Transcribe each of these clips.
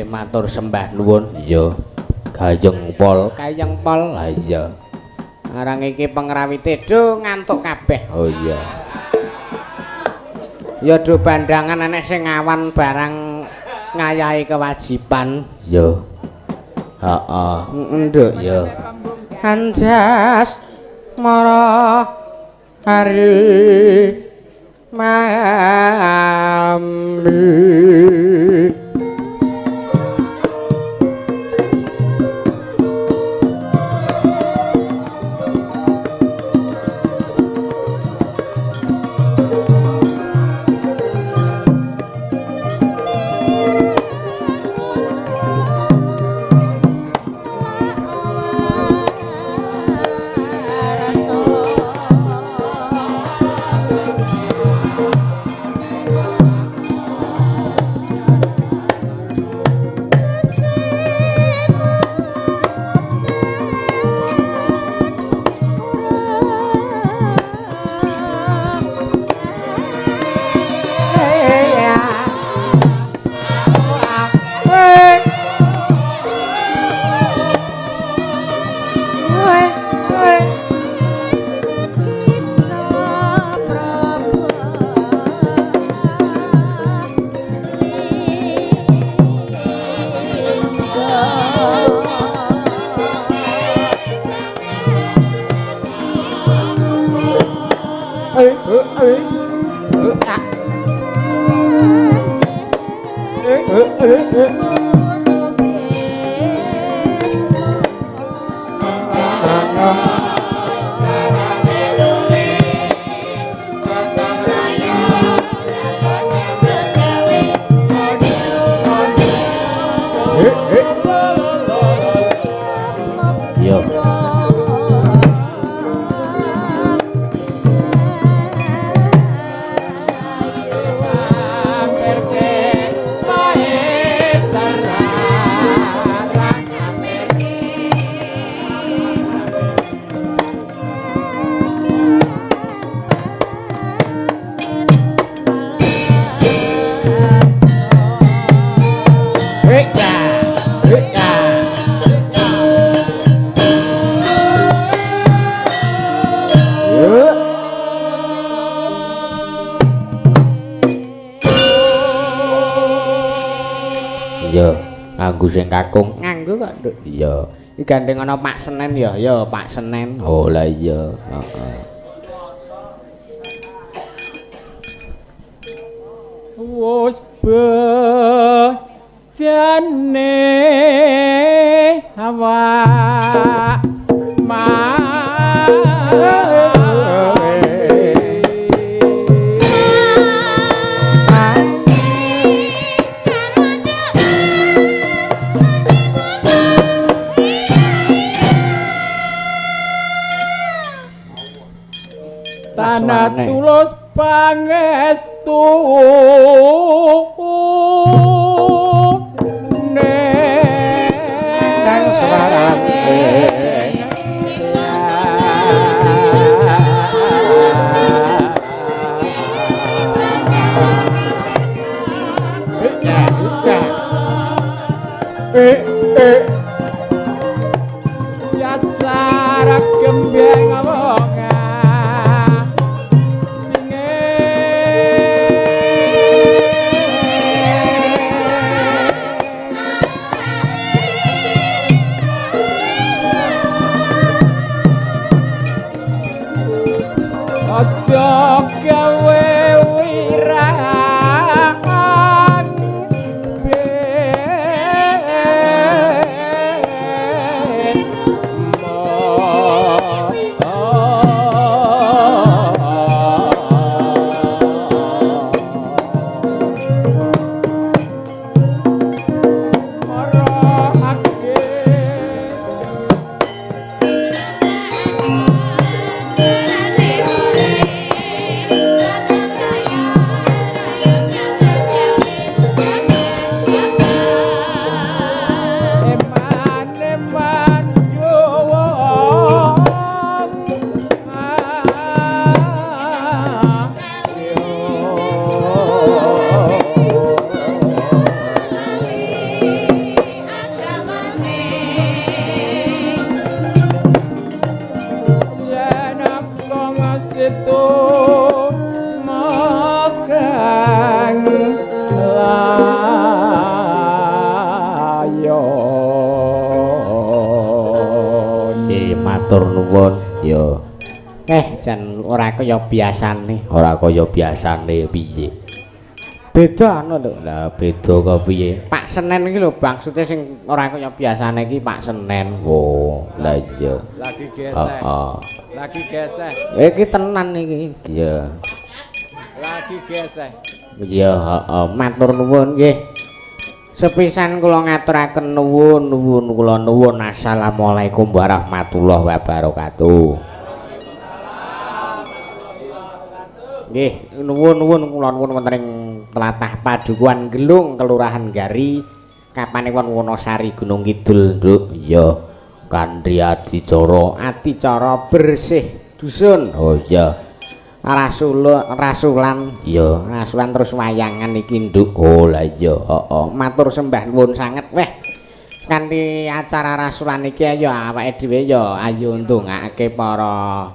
Matur sembah nuwun. Iya. Gayeng pol, kayeng pol. Ha iya. Arang iki pengrawite do ngantuk kabeh. Oh iya. Ya do bandangan enek sing awan barang ngayahi kewajiban. Iya. Heeh. Nduk ya. Anjas mara hari mami. Iya, nganggo sing kakung. Nganggo kok, Nduk. Iya. Iki gandeng ana Pak Senen ya. Ya Pak Senen. Oh lah iya, heeh. Wus bejane awak tanah tulus pangestu kang suarane Yasara gembeng wong aja gawe wirang Matur nuwun ya. Jan ora kaya biasane, ora kaya biasane piye? Beda anu lho. Lah beda kok piye? Pak Senen iki lho maksude sing ora kaya biasane iki Pak Senen. Oh, lah iya. Lagi geseh. Heeh. Lagi geseh. Iki tenan iki. Iya. Lagi geseh. Iya, heeh. Matur nuwun nggih. Sepisan kula ngaturaken nuwun nuwun kula nuwun. Assalamualaikum warahmatullahi wabarakatuh. Nggih, nuwun-nuwun kula nuwun wonten ing tlatah Padukuhan Gelung, Kelurahan Gari, Kapanewon Wonosari, Gunung Kidul, Nduk. Iya, kanthi adicara, adicara bersih dusun. Oh iya. Rasulan, iya, rasulan terus wayangan iki, Nduk. Oh lah iya, heeh. Matur sembah nuwun sanget. Weh, kanthi acara rasulan iki ya awake dhewe ya ayo ndongakake para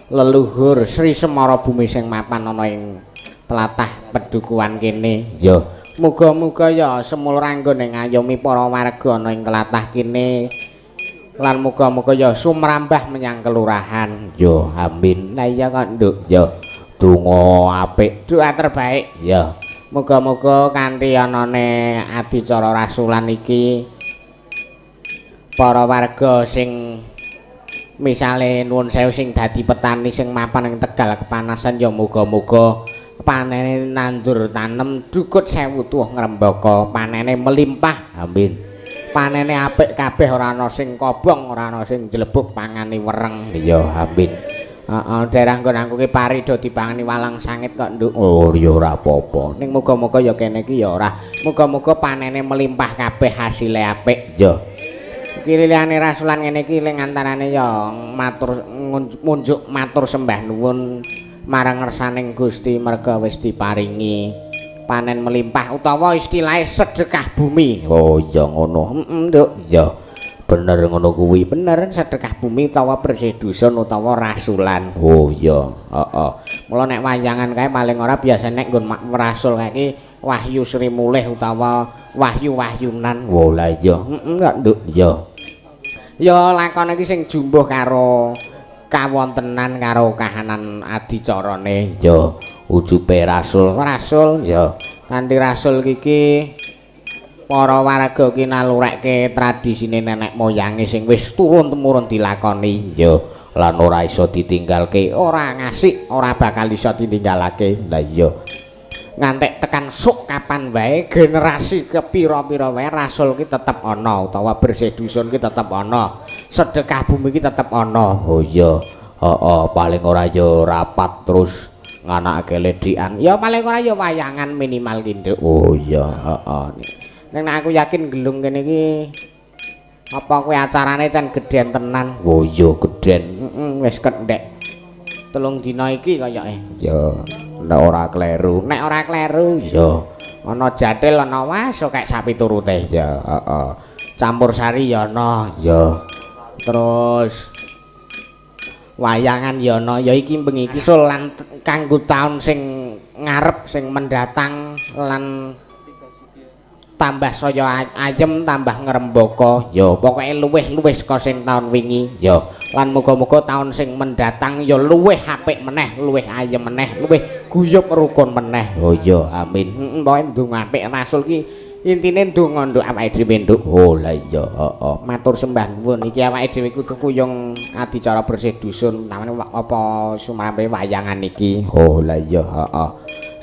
leluhur Sri Semara Bumi sing mapan ana ing tlatah pedukuhan kene. Ya, muga-muga ya semulur anggone ngayomi para warga ana ing tlatah kene. Lan muga-muga ya sumrambah menyang kelurahan. Ya, amin. Lah iya kok, Nduk. Ya, donga apik, doa terbaik. Ya, muga-muga kanthi anane adicara rasulan iki para warga sing misale nuwun sewu sing dadi petani sing mapan ing Tegal kepanasan ya muga-muga panene nandur tanem dukut sewu tuwuh ngrembaka, panene melimpah. Amin. Panene apik kabeh, ora ana sing kobong, ora ana sing jlebuk, pangane wereng. Ya amin. Heeh, daerah nggon aku ki pari do dipangani walang sangit kok, Nduk. Oh ya ora apa-apa. Ning muga-muga ya kene iki ya ora. Muga-muga panene melimpah kabeh, hasile apik. Ya. Iki liyane rasulan ngene iki ling antarane ya matur munjuk matur sembah nuwun marang ngersaning Gusti merga wis diparingi panen melimpah utawa istilahé sedekah bumi. Oh iya ngono. Heeh, Nduk. Ya. Bener ngono kuwi. Bener sedekah bumi utawa bersih dusun utawa rasulan. Oh iya, heeh. Mula nek wayangan kae paling ora biasane nek nggon rasul kae iki Wahyu Sri Mulih utawa wahyu-wahyunan. Oh lah iya. Heeh, Nduk. Ya. Ya lakon iki sing jumbuh karo kawontenan karo kahanan adicarane. Ya ujube rasul. Rasul ya kanthi rasul iki para warga ki nalurekke tradisine nenek moyange sing wis turun temurun dilakoni. Ya lan ora iso ditinggalke, ora ngasik, ora bakal iso ditinggalake. Lah iya ngantek tekan sok kapan wae generasi kepira-pira wae rasul ki tetep ana utawa bersih dusun ki tetep ana, sedekah bumi ki tetep ana. Oh iya, heeh, paling ora ya rapat terus nganakake ledikan. Ya paling ora ya wayangan minimal ki, Nduk. Oh iya, heeh. Ning nek aku yakin Gelung kene iki apa kuwi acarane can gedhen tenan. Oh iya, gedhen. Heeh, wis kendhek 3 dina iki kayake. Ya nek ora kleru, nek ora kleru ya ana jathil ana was kaya sapi turute. Ya heeh. Campur sari ya ana, ya. Terus wayangan ya ana. Ya iki bengi iki sul lan kanggo taun sing ngarep sing mendatang lan tambah saya ayem tambah ngrembaka. Ya pokoke luwih-luwih saka sing taun wingi. Ya lan muga-muga taun sing mendatang ya luwih apik meneh, luwih ayem meneh, luwih guyub rukun meneh. Oh iya, amin. Heeh, pokoke ndonga apik rasul ki intine ndonga nduk awake dhewe, Nduk. Oh lah iya, heeh. Matur sembah nuwun. Iki awake dhewe kudu kuyung adicara bersih dusun utamane apa sumrampe wayangan iki. Oh lah iya, heeh.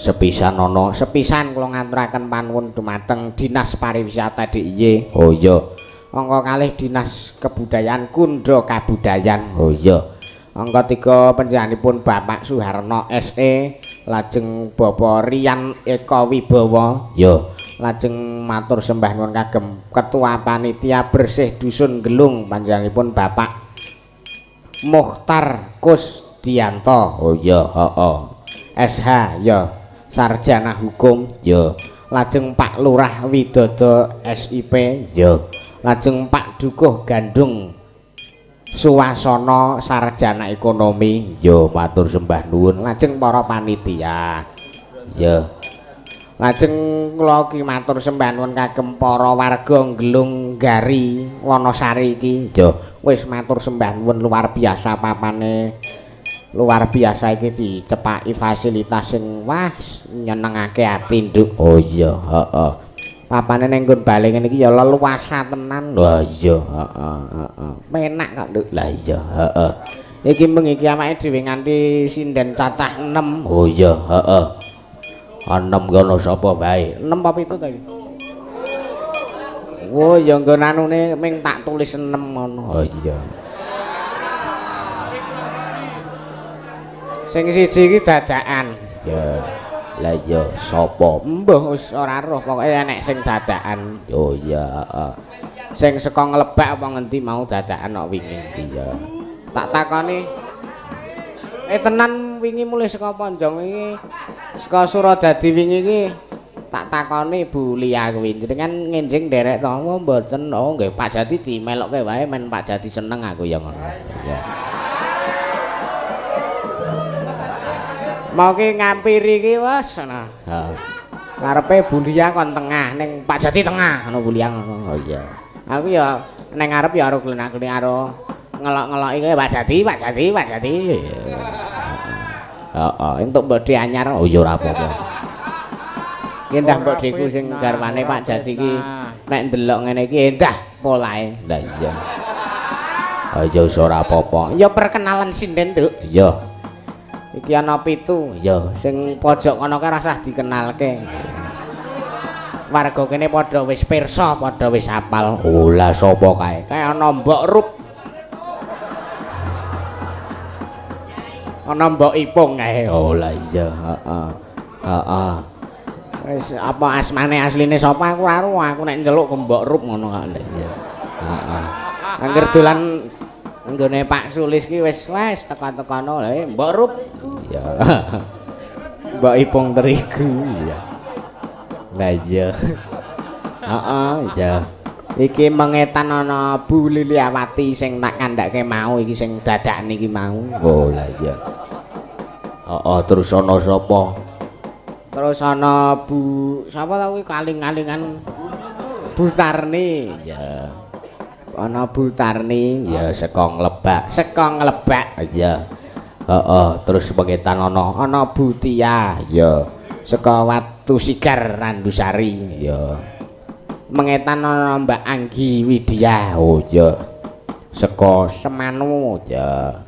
Sepisan ana, sepisan kula ngaturaken panuwun dumateng Dinas Pariwisata DIY. Oh iya. Angka kalih Dinas Kebudayaan Kundha Kabudayan. Oh iya. Angka 3 panjenenganipun Bapak Suharno SE, lajeng Bapak Rian Eka Wibawa. Ya, lajeng matur sembah nuwun kagem Ketua Panitia Bersih Dusun Gelung panjenenganipun Bapak Mukhtar Kusdianto. Oh iya, heeh. SH ya, sarjana hukum. Ya. Lajeng Pak Lurah Widodo SIP. Ya. Lajeng Pak Dukuh Gandung Suwasana sarjana ekonomi. Ya, matur sembah nuwun. Lajeng para panitia. Ya. Lajeng kula ki matur sembah nuwun kagem para warga Gelung Gari Wanasari iki. Ya, wis matur sembah nuwun luar biasa papane. Luar biasa iki dicepaki fasilitas sing wah nyenengake ati, Nduk. Oh iya, heeh. Papane ning nggon bale ngene iki ya leluasa tenan. Wah iya, heeh, heeh. Penak kok, Nduk. Lah iya, heeh. Iki mung iki awake dhewe nganti sinden cacah 6. Oh iya, heeh. 6 kono sapa wae? 6 apa 7 ta iki? Oh ya nggon anune ming tak tulis 6 ngono. Oh iya. Sing siji iki dadakan. Ya. Lah iya sapa? Mbuh wis ora roh, pokoke enek sing dadakan. Oh iya, heeh. Sing saka nglebak apa ngendi mau dadakan kok wingi. Iya. Tak takoni. Tenan wingi mulih saka Ponjong wingi. Saka Suradadi wingi iki tak takoni Bu Lia kuwi. Jenengan ngenjing nderek to? Oh mboten. Oh nggih Pak Jati dimelokke wae men Pak Jati seneng aku ya ngono. Iya. Mau ki ngampiri ki wis ngono. Heeh. Karepe Bu Lia kon tengah ning Pak Jati tengah ngono Bu Lia ngono. Oh iya. Aku ya ning ngarep ya karo glenak-glenik karo ngelok-ngeloki kae Pak Jati, Pak Jati, Pak Jati. Heeh, entuk mbok anyar. Oh iya ora apa-apa. Ki endah mbok deku sing garwane Pak Jati ki nek ndelok ngene iki endah polahe. Lah iya. Aja wis ora apa-apa. Ya perkenalan sinden, Nduk. Iya. Iki ana 7. Ya, sing pojok kono kae rasah dikenalke. Warga kene padha wis pirsa, padha wis hafal. Oh, lah sapa kae? Kae ana Mbok Rup. Ana Mbok Ipung kae. Oh, lah iya, heeh. Heeh. Wis apa asmane asline sapa aku ora ro, aku nek nceluk ke Mbok Rup ngono kok. Lah iya. Heeh. Angger dolan nggone Pak Sulis ki wis wis teka-tekono lha Mbok Rup. Iya. Mbok Ipung terigu. Iya. Lah iya. Heeh, iya. Iki mengetan ana Bu Liliawati sing tak kandhake mau iki sing dadakne iki mau. Oh lah iya. Heeh, terus ana sapa? Terus ana Bu sapa ta kuwi kaling-kalingan Bu Tarni. Iya. Ana Bu Tarni ya saka Nglebak, saka Nglebak. Iya. Heeh, terus pengetan ana Bu Tia ya saka Watu Sigar Randusari ya. Mengetan ana Mbak Anggi Widya. Oh iya. Saka Semanu ya.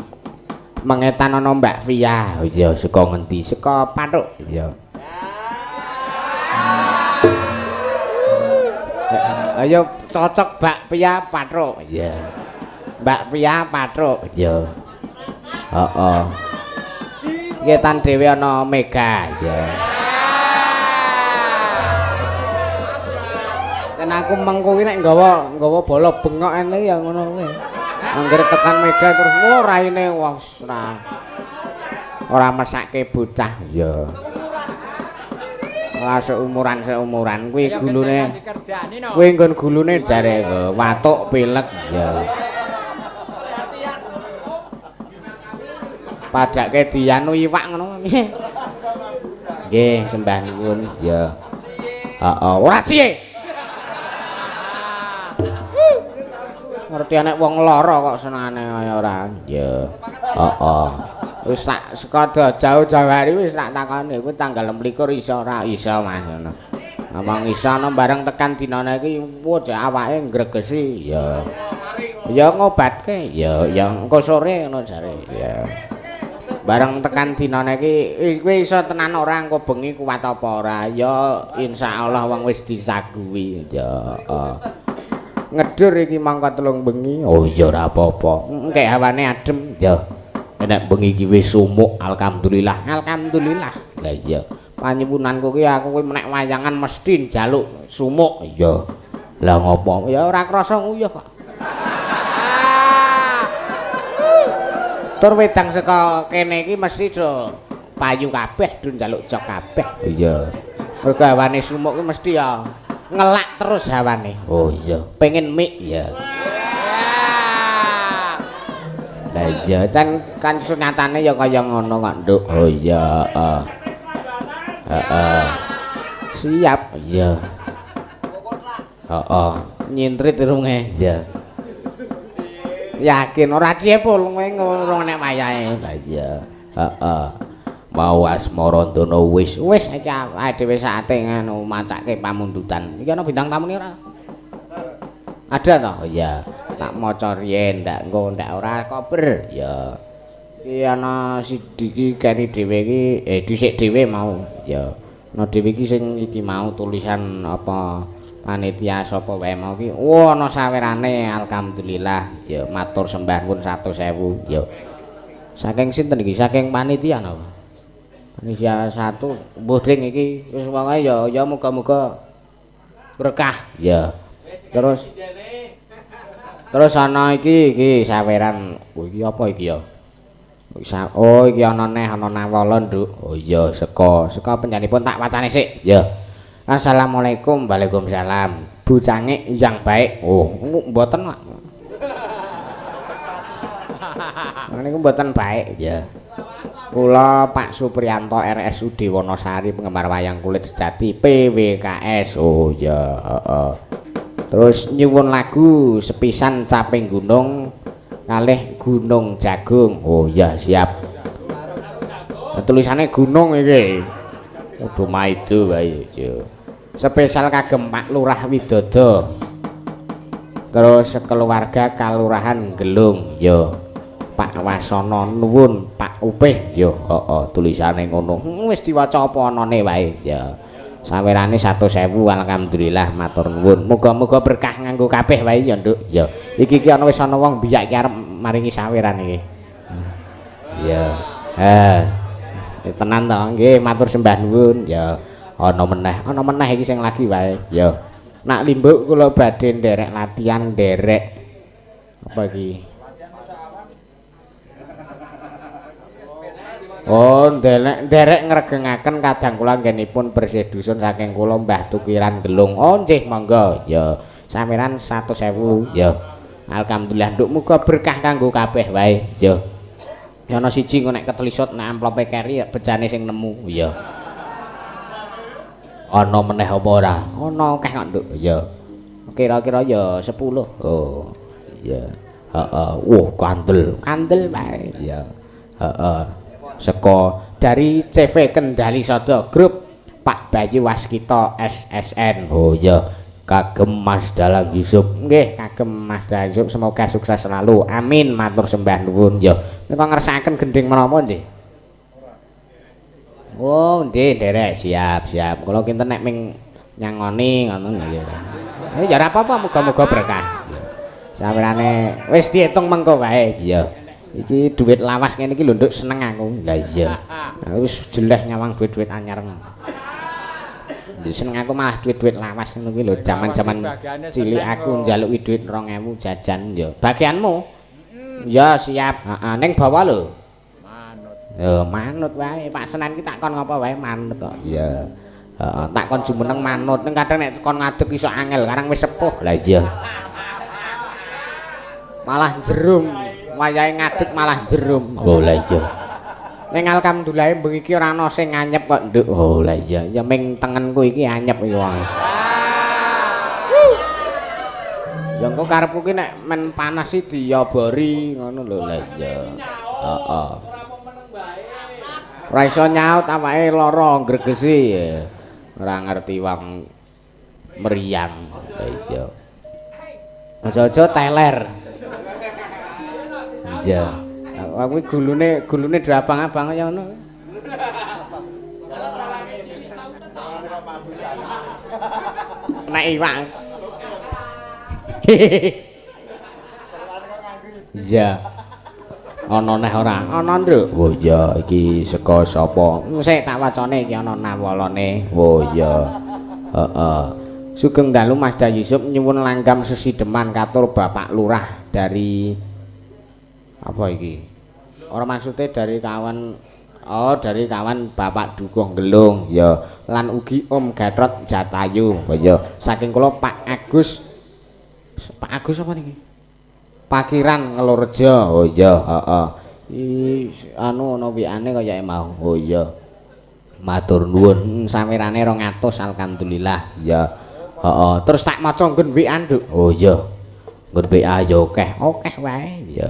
Mengetan ana Mbak Via. Oh iya, saka ngendi? Saka Pathuk ya. Ayo cocok Mbak Pia Pathuk. Iya. Mbak Pia Pathuk. Iya. Heeh. Ngetan dhewe ana Mega. Iya. Sen aku mengko ki nek nggawa bala bengok ene ya ngono kuwi. Anggere tekan Mega terus oh raine wah ora mesake bocah. Iya. Ora seumuran-seumuran kuwi gulune. Kuwi nggon gulune jare watuk pilek ya. Padake dianu iwak ngono. Nggih, sembah nuwun. Ya. Heeh, ora ciye. Ngerti nek wong lara kok senengane kaya ora. Ya. Heeh. Wis tak sekada jauh-jauh hari wis tak takoni kuwi tanggal 26 iso ora iso Mas ngono. Ngomong iso ana bareng tekan dinane iki wah awake ngregesi ya. Ya ngobatke ya ya engko sore ngono jare ya. Bareng tekan dinane iki kowe iso tenan ora engko bengi kuat apa ora ya insyaallah wong wis disaguwi ya. Ngedur iki mangka 3 bengi. Oh iya ora apa-apa. Engke hawane adem ya. Nek bengi iki wis sumuk alhamdulillah. Alhamdulillah. Lah iya panyuwunanku ki aku kuwi menek wayangan mesti njaluk sumuk. Iya. Lah ngopo? Ya ora krasa nguyuh kok. Tur wedang saka kene iki mesti do payu kabeh, do njaluk jok kabeh. Iya. Mergo hawane sumuk ki mesti ya ngelak terus hawane. Oh iya, pengen mik ya. Lah iya, kan sunatane ya kaya ngono kok, Nduk. Oh iya, heeh. Heeh. Siap, iya. Heeh, nyintrit irunge, iya. Yakin ora ciye pul kowe ngono nek wayahe. Lah iya, heeh. Mau asmara ndana wis wis iki awake dhewe saate ngono macake pamundutan. Iki ana bintang tamune ora? Ada toh? Oh iya. Tak maca riyen ndak engko ndak ora kober. Ya. Iki ana siji iki keri dhewe iki dhisik dhewe mau. Ya. Ana dhewe iki sing iki mau tulisan apa panitia sapa wae mau iki. Oh ana sawerane alhamdulillah. Ya matur sembah nuwun 100.000. Ya. Saking sinten iki? Saking panitia napa? Panitia 1 mbuh ding iki wis pokoke ya ya muga-muga berkah. Ya. Terus terus ana iki saweran. Oh iki apa iki ya? Oh iki ana neh ana nawala, Nduk. Oh iya saka penjanipun tak wacane sik. Ya. Assalamualaikum. Waalaikumsalam. Bu Cangik yang baik. Oh, mboten, Pak. Niku mboten baik ya. Kula Pak Supriyanto RSUD Wonosari penggemar wayang kulit sejati PWKS. Oh iya, heeh. Terus nyuwun lagu sepisan Caping Gunung kalih Gunung Jagung. Oh iya, siap. Tulisane gunung iki. Kudu maido wae ya. Spesial kagem Pak Lurah Widodo. Terus sekeluarga Kalurahan Gelung ya. Pak Wasono nuwun Pak Upih ya, heeh tulisane ngono. Wis diwaca apa anane wae ya. Sawerane 100.000 alhamdulillah matur nuwun. Muga-muga berkah nganggo kabeh wae ya, Nduk. Ya. Iki ki ana wis ana wong biyak iki arep maringi saweran iki. Ya. Tenan to nggih matur sembah nuwun ya. Ana meneh iki sing lagi wae ya. Nak limbuk kula badhe nderek latihan nderek apa iki? Oh, nderek ngregengaken kadang kula anggenipun bersih dusun saking kula Mbah Tukiran Gelung. Oh, nggih monggo. Ya, sameran 100.000 ya. Alhamdulillah nduk muga berkah kanggo kabeh wae. Ya. Ya ana siji engko nek ketelisut nek amplope keri bejane sing nemu. Ya. Ana meneh apa ora? Ana akeh kok, Nduk. Ya. Kira-kira ya 10. Oh. Ya. Heeh. Wah, kandel. Kandel wae. Ya. Heeh. Saka dari CV Kendali Sada Grup Pak Bayu Waskita SSN. Oh iya, kagem Mas Dalang Yusuf. Nggih, kagem Mas Dalang Yusuf, semoga sukses selalu. Amin, matur sembah nuwun. Ya, nika ngersakaken gending menapa nggih? Oh, nggih, nderek, siap, siap. Kula kinten nek ming nyangoni ngono ya. Ya ora apa-apa, muga-muga berkah. Sawerane wis diitung mengko wae. Iya. Iki duit lawas ngene iki lho, Nduk, seneng aku. Lah iya. Wis jeleh nyawang duit-duit anyar. Ya seneng aku malah duit-duit lawas ngono kuwi lho, jaman-jaman cilik aku njaluki duit 2000 jajan ya. Bagianmu? Ya siap. Heeh, ning bawa lho. Manut. Ya manut wae. Pak Senen ki tak kon ngopo wae manut kok. Iya. Heeh, tak kon jumeneng manut. Ning kadang nek kon ngadeg iso angel, karang wis sepuh. Lah iya. Malah jerum. Wayahe ngadeg malah jerum. Oh lah iya. Ning alhamdulillah bengi iki ora ana sing nganyep kok, Nduk. Oh lah iya, ya ming tengenku iki anyep iki wong. Ya engko karepku ki nek men panas iki diobori ngono lho. Lah iya. Heeh. Ora iso nyaut awake lara gregesi. Ora ngerti wong mriyang. Lah iya. Aja-aja teler. Iya. Aku gulune gulune do abang-abang kaya ngono. Nek iwak. Iya. Ana neh ora? Ana, Nduk. Oh iya, iki saka sapa? Sik tak wacane iki ana nawalane. Oh iya. Heeh. Sugeng dalu Mas Da Yusuf, nyuwun langgam sesideman katur Bapak Lurah dari apa iki? Ora maksude dari kawan, oh dari kawan Bapak Dukuh Gelung ya, lan ugi Om Gatot Jatayu. Oh iya, saking kula Pak Agus. Pak Agus apa niki? Pakiran Ngelorejo. Oh iya, heeh. I anu ana WA-ne kayake mau. Oh iya. Matur nuwun, sawerane 200 alhamdulillah. Ya. Heeh, terus tak maca nggon WA, Nduk. Oh iya. Nggon WA ya akeh, akeh wae. Ya,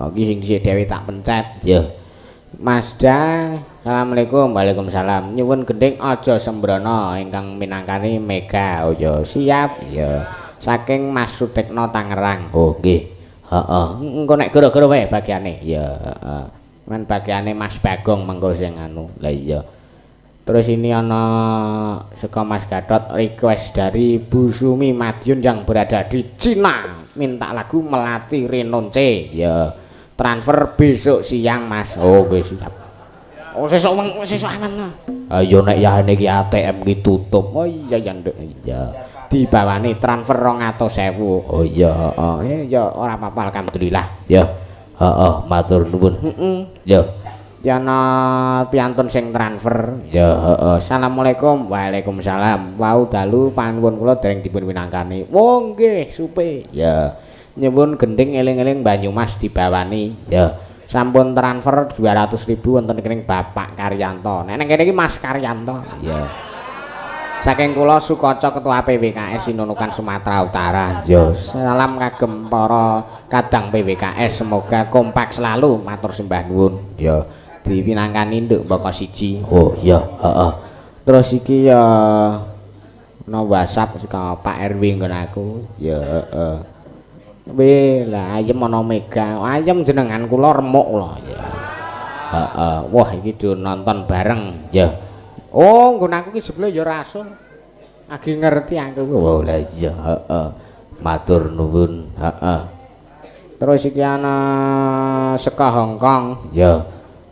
iki sing dhisik dhewe tak pencet. Ya. Mas Da, Assalamualaikum. Waalaikumsalam. Nyuwun gending aja sembrono ingkang minangkani Mega. Oh ya, siap. Ya. Saking Mas Sutekno Tangerang. Oh nggih. Heeh. Engko nek gara-gara wae bagiane. Ya, heeh. Men bagiane Mas Bagong mengko sing anu. Lah iya. Terus ini ana saka Mas Gatot request dari Bu Sumi Madiun yang berada di Cina, minta lagu Melati Renonce. Ya. Transfer besok siang, Mas. Oh, nggih siap. Oh, sesuk sesuk aman. Ayo nek yahane iki ATM ki tutup. Oh iya ya, Nduk. Iya. Dibawani transfer 200.000. Oh iya, heeh. Ya ora apa-apa alhamdulillah. Ya. Heeh, matur nuwun. Heeh. Ya. Ya ana piantun sing transfer. Ya, heeh. Assalamualaikum. Waalaikumsalam. Wau dalu panuwun kula dereng dipun winangkani. Oh nggih, supe. Ya. Nyuwun gending eling-eling Banyumas dibawani. Ya. Sampun transfer 200.000 wonten rekening Bapak Karyanto. Nek nang kene iki Mas Karyanto. Ya. Saking kula Sukaca Ketua PWKS Sinunukan Sumatera Utara. Ya, salam kagem para kadang PWKS, semoga kompak selalu, matur sembah nuwun. Ya, dipinangkani Nduk Mbaka siji. Oh iya, heeh. Terus iki ya ana WhatsApp saka Pak RW nggon aku. Ya, heeh. Weh, lah ayem ana Mega. Ayem jenengan kula remuk kula. Ya. Heeh. Wah, iki do nonton bareng. Ya. Oh, nggon aku ki jebule ya rasul. Agi ngerti aku. Oh, lah iya, heeh. Matur nuwun, heeh. Terus iki ana saka Hong Kong. Ya.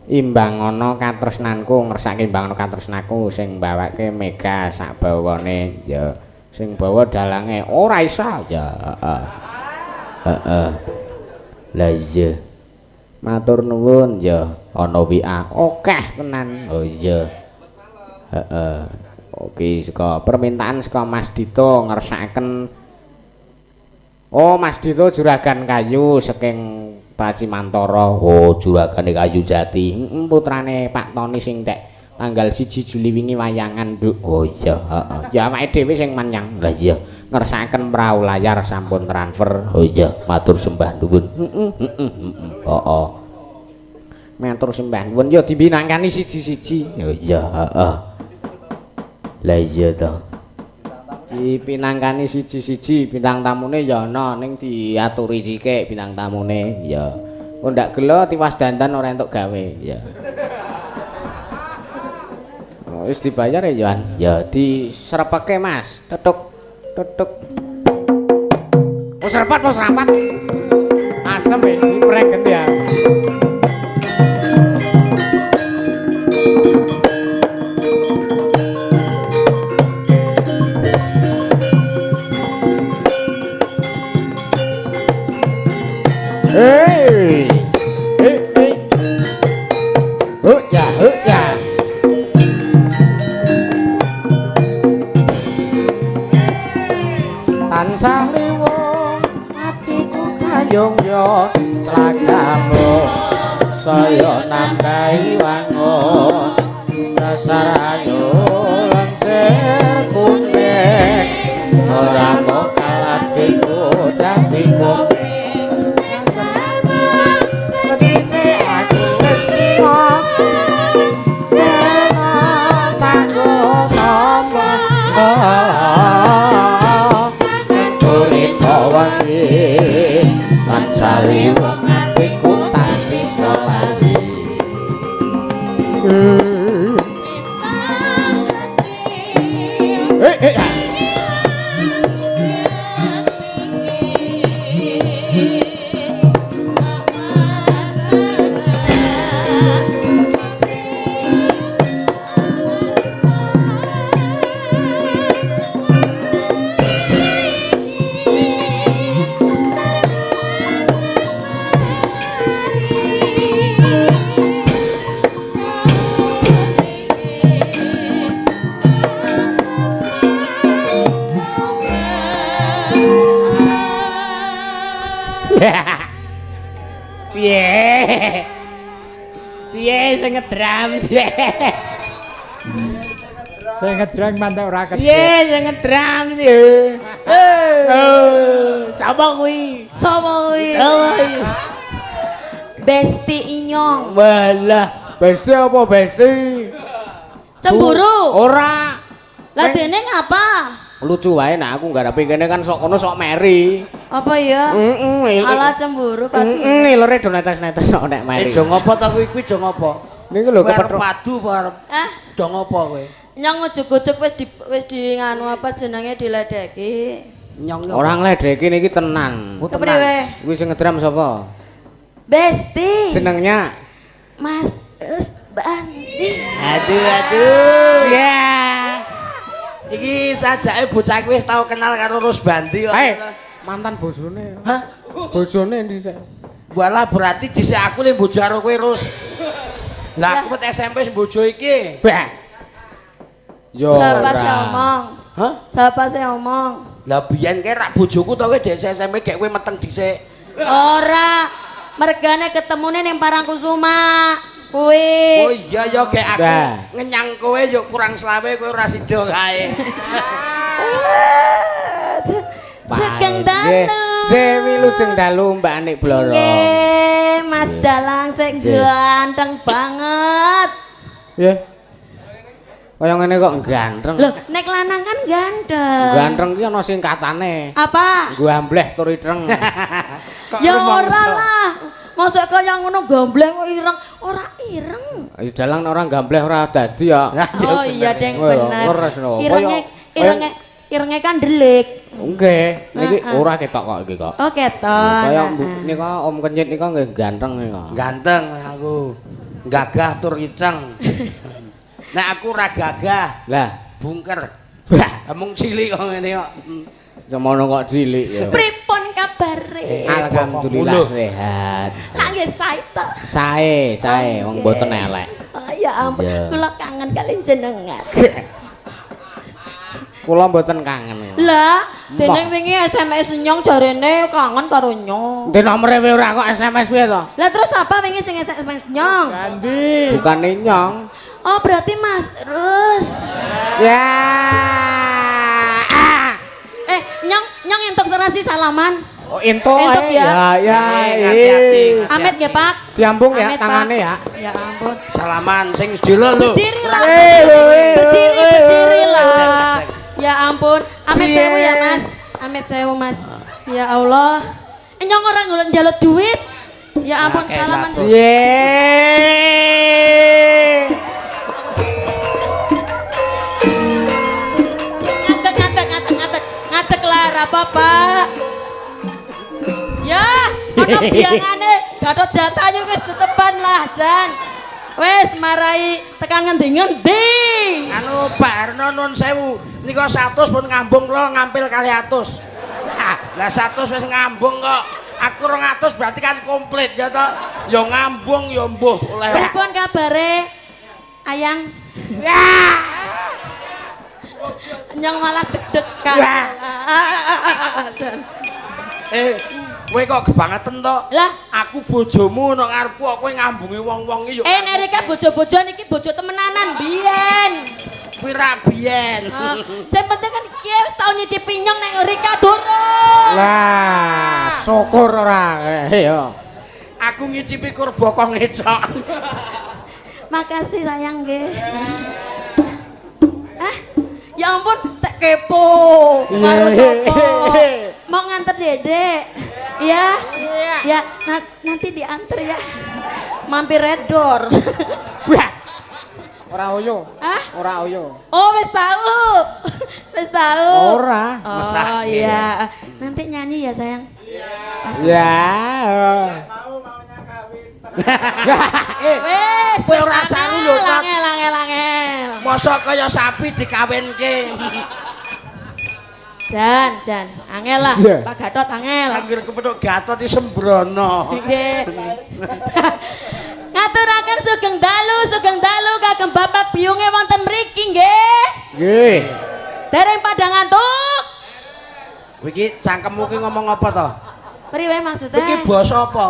Imbang ana katresnanku, ngersake imbang ana katresnaku sing mbawake Mega sak bawane. Ya. Sing bawa dalange ora iso. Ya, heeh. Heeh. Lah iya. Matur nuwun ya, ana WA akeh tenan. Oh iya. Heeh. Oke, saka permintaan saka Mas Dito ngersakaken. Oh, Mas Dito juragan kayu saking Pracimantara. Oh, juragane kayu jati. Heeh, putrane Pak Tony sing tek tanggal 1 Juli wingi wayangan, Nduk. Oh iya, heeh. Ya awake dhewe sing manyang. Lah iya. Ngersakaken prau layar sampun transfer. Oh iya, matur sembah nuwun. Heeh, heeh, heeh. Heeh. Matur sembah nuwun ya dipinangkani siji-siji. Oh iya, heeh. Lah iya to. Dipinangkani siji-siji, bintang tamune ya ana ning diaturi cikik bintang tamune. Ya. Kok ndak gelo tiwas dandan ora entuk gawe. Ya. Oh, wis dibayar ya, Yohan? Ya, diserepeke, Mas. Tutuk. Tutuk. Oh, serepet apa serapat? Asem e, dipreng genti ya. Hey. Hey, hey. Oh ya, oh ya. Tansah liwung atiku kayung yo slagamu saya nambahi wangun dasar ayu lengsir kuning ora mokal atiku dadi kuning sedine aku wis trimo tanggo tampa tansah liwung atiku tak bisa lali. Eh, eh. Ciye. Ciye sing ngedram, ciye. Sing ngedram mantek ora kedhe. Ciye sing ngedram, ciye. Oh, sapa kuwi? Sapa kuwi? Sapa kuwi? Besti Inyong. Walah, besti apa besti? Cemburu. Ora. Lah dene ngapa? Lucu wae nek aku nggarepe kene kan sok kono sok meri. Apa ya? Heeh. Ala cemburu kan. Heeh, lore do netes-netes sok nek meri. Do ngopo to kuwi? Kuwi do ngopo? Niku lho Kowe arep kepethuk. padu apa arep Ah, do ngopo kowe? nyong ujug-ujug wis di nganu apa jenenge diledeki. Nyong yo. Ora ngledeki niki tenan. Oh, tenan. Kepriwe? Kuwi sing ngedram sapa? Besti. Jenengnya Mas Rusbandi. Aduh aduh. Ya. Iki sajake bocah kuwi wis tau kenal karo Rusbandi kok. Eh, mantan bojone. Hah? Bojone dhisik. Walah berarti dhisik aku le bojo karo kowe Rus. Lah aku pet SMP wis bojo iki. Bah. Yo Siapa sing ora. omong? Hah? Siapa sing omong? Lah biyen kae rak bojoku to kowe dhisik SMP gek kowe meteng dhisik. Ora. Mergane ketemune ning Parangkusuma. Kuwi. Oh iya ya gek aku Nah. ngenyang kowe ya kurang selawe kowe ora sida kae. Sugeng dalu. Nggih, wilujeng dalu Mbak Anik Bloro. Nggih, Mas Dalang sing Nggih. ganteng banget. Nggih. Kaya ngene kok ganteng. Loh, nek lanang kan ganteng. Ganteng ki ana singkatane. Apa? Gambleh tur ireng. Kok Ya rumangsa? ora lah. Mosok kaya ngono gambleh kok ireng, ora ireng. Ya dalang nek ora gambleh ora dadi ya. Lah, ya Oh iya, Deng, Oh, iya, bener. leres no. Irenge Kaya- irenge irenge kan delik. Nggih, niki Heeh. ora ketok kok iki kok. Oh, keton. Kaya Heeh. nika Om Kenyit nika nggih ganteng nika. Ganteng aku. Gagah tur ireng. Nek aku ora gagah, Lah, bungker. bah, Mung cilik kok ngene kok. semono kok cilik ya. Pripun kabare? Alhamdulillah Bokong sehat. Lah nggih sae to. Sae, sae wong Oke. mboten elek. Oh ya ampun, Iya. kula kangen kalian jenengan. Kula mboten kangen. Lah, dene Mbah. wingi SMS nyong jarene kangen karo nyong. Ndi nomere wae ora kok SMS piye to? Lah terus apa wingi sing SMS nyong? Gandhi. Bukane nyong. Oh, berarti Mas Rus. Ya. Ah. Eh, Nyong entuk serasi salaman. Oh, entuk Entuk ae. ya. Ya, ya. Hati-hati. Amit nggih, Pak. Diambung ya Amit, Pak. tangane ya. Ya ampun. Salaman sing sedelo lho. Berdiri lah. Berdiri, Berdiri, berdiri lah. Ya ampun. Amit sewu ya, Mas. Amit sewu, Mas. Ya Allah. Nyong ora golek njaluk duit. Ya ampun, Akeh salaman. satu. Ye. Ngadeg, ngadeg, ngadeg, ngadeg. Ngadeg lah, ora apa-apa. Ya, ana biyangane Gatot Jatayu wis tetepan lah, Jan. Wis marai tekan ngendi-ngendi. Anu Pak Harno nun sewu, nika 100 pun ngambung kula ngampil kali atus. Lah 100 wis ngambung kok. Aku 200 berarti kan komplit ya toh. Ya ngambung ya mbuh oleh. Pripun kabare? Ayang. Nyong malah deg-degan. Jan. Eh, kowe kok kebangetan toh? Lah, Aku bojomu nang ngarepku kok kowe ngambungi wong-wong iki yo. eh nek Rika bojo-bojoan iki bojo temenanan biyen. Kuwi ra biyen. Ah, sing penting kan iki wis tau nyicipi nyong nek Rika durung. Lah, syukur ora. Ya. Aku ngicipi kur bokong ngecok. Makasih sayang nggih. Ah, ya ampun, tak kepo. Karo sapa? Mau nganter Dedek. Ya? Ya, nanti diantar ya. Mampir Red Door. Wah. Ora oyo. Ah? Ora oyo. Oh, wis tahu. Wis tahu. Ora. Oh, Mesake. iya. Nanti nyanyi ya, sayang. Ya. Eh, Wis. kowe ora saru lho, Tot. Angel, angel, angel. Mosok kaya sapi dikawinke. Jan, Jan. Angel lah. Iya. Pak Gatot angel. Angger kepethuk Gatot iki sembrono. Nggih. Ngaturaken sugeng dalu kagem Bapak biyunge wonten mriki nggih. Nggih. Dereng padha ngantuk. Kowe iki cangkemmu ki ngomong apa to? Priwe maksudnya? Iki basa apa?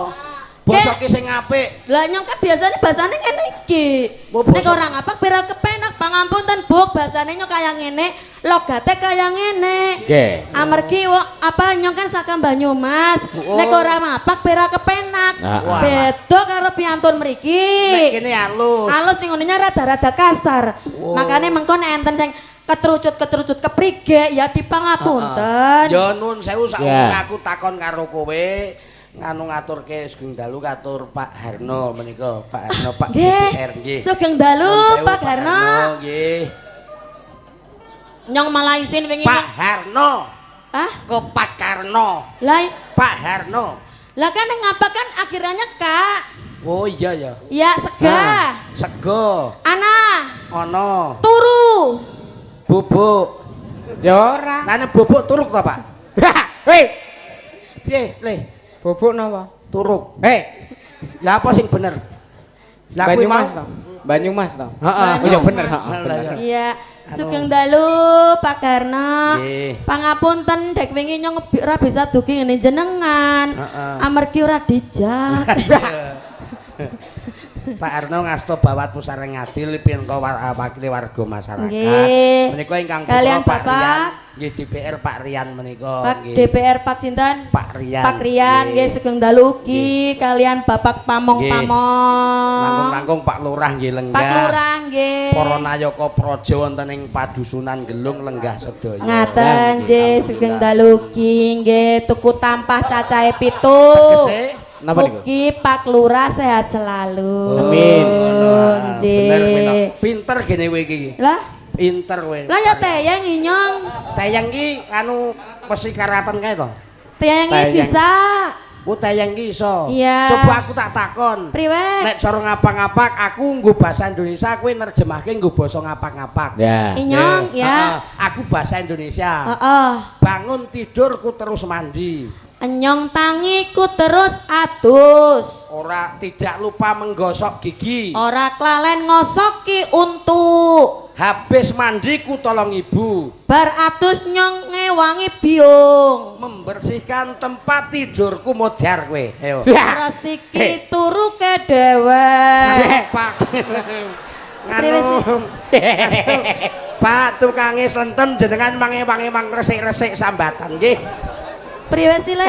Basa ki sing apik. Lah nyong kan biasanya bahasane ngene iki. Oh, basa- Nek ora ngapak pira kepenak pangampunten Buk, bahasane nyong kaya ngene, logate kaya ngene. Nggih. Amargi wong apa nyong kan saka Banyumas. Oh. Nek ora mapak pira kepenak. Ah, ah. Beda karo piantun mriki. Nek kene halus. Halus ning ngene rada-rada kasar. Oh. Makane mengko nek enten sing ketrucut-ketrucut keprige ya dipangapunten. Ya nun sewu sak Ya. aku takon karo kowe nganu ngaturke sugeng dalu katur Pak Harno menika, Pak Harno Pak Nggih. DPR nggih. Sugeng dalu Nun sewu, Pak Harno. Nggih. Nyong malah isin wingi. Pak Harno Ah, ke Pak Karno. lah Pak Harno. lah kan yang ngapa kan akhirnya Kak. Oh iya ya. Ya sega. Sego Ana ana turu. bubuk. Ya ora. Lah nek bubuk turuk to, Pak? Hei, Piye, Le? bubuk napa? Turuk. Hei, Lah apa sing bener? Lah kuwi mau Banyumas to. Banyumas to. Heeh. Oh ya bener, heeh, Lah, bener. iya. Iya. Sugeng dalu Pak Karno. Nggih. Pangapunten dek wingi nyong ora bisa dugi ngene jenengan. Heeh. Amargi ora dijak. Pak Arno ngasto bawat pusareng ngadil pinka wakili warga masyarakat. Nggih. Menika ingkang putra Kalian Pak Bapak. Rian, nggih DPR Pak Rian menika Pak nggih. DPR Pak sinten? Pak Rian. Pak Rian nggih sugeng dalu ugi kalian Bapak pamong-pamong. Langkung-langkung Pak Lurah nggih lenggah. Pak Lurah nggih. Para nayaka praja wonten ing padusunan Gelung lenggah sedaya. Ngaten nggih sugeng dalu ugi nggih tuku tampah cacahe 7. Tegese Napa niku? Mugi Pak Lurah sehat selalu. Amin. Nggih. Bener kowe to. Pinter gene kowe iki. Lah, Pinter kowe. lah ya teyeng inyong. Teyeng ki anu mesti karatan kae to. Teyeng iki Teyeng. bisa. Oh teyeng ki iso. Iya. Coba aku tak takon. Priwe? Nek cara ngapak-ngapak aku nggo bahasa Indonesia kowe nerjemahke nggo basa ngapak-ngapak. Ya. Inyong ya. Heeh, aku bahasa Indonesia. Heeh. Bangun tidurku terus mandi. Enyong tangiku terus adus. Ora tidak lupa menggosok gigi. Ora klalen ngosoki untuk. Habis mandiku tolong ibu Bar adus nyong ngewangi biung. membersihkan tempat tidurku modar kowe. Ayo. Resiki turu ke dewek. Pak. Nganu. Pak tukange slentem jenengan mange-wange mang resik-resik sambatan nggih. Priwe sih, Le?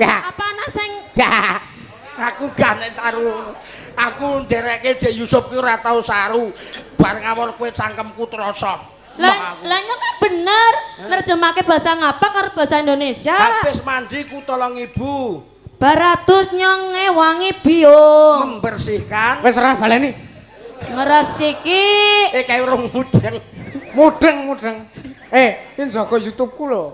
Apa ana sing Aku gak nek saru. Aku ndereke Dek Yusuf ki ora tau saru. Bar ngawur kowe cangkemku trasa. Lah, lah nyong kan bener nerjemake bahasa ngapa karo bahasa Indonesia. Habis mandi ku tolong ibu Baratus nyong ngewangi biung. Membersihkan. Wis ora baleni. Ngresiki. Eh, kayak urung mudeng. Mudeng, mudeng. Eh, iki jaga YouTube-ku lho.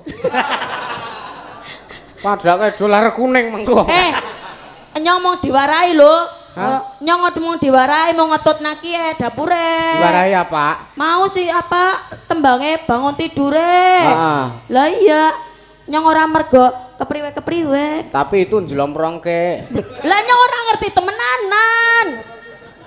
Padake dolar kuning mengko. Eh, nyong mau diwarai lho. Hah? Nyong mau diwarai mau ngetut naki dapure. Diwarai apa? Mau sih apa tembange bangun tidure. Heeh. Lah iya, nyong ora mergo kepriwe-kepriwe. Tapi itu njlomprongke. Lah nyong ora ngerti temenanan.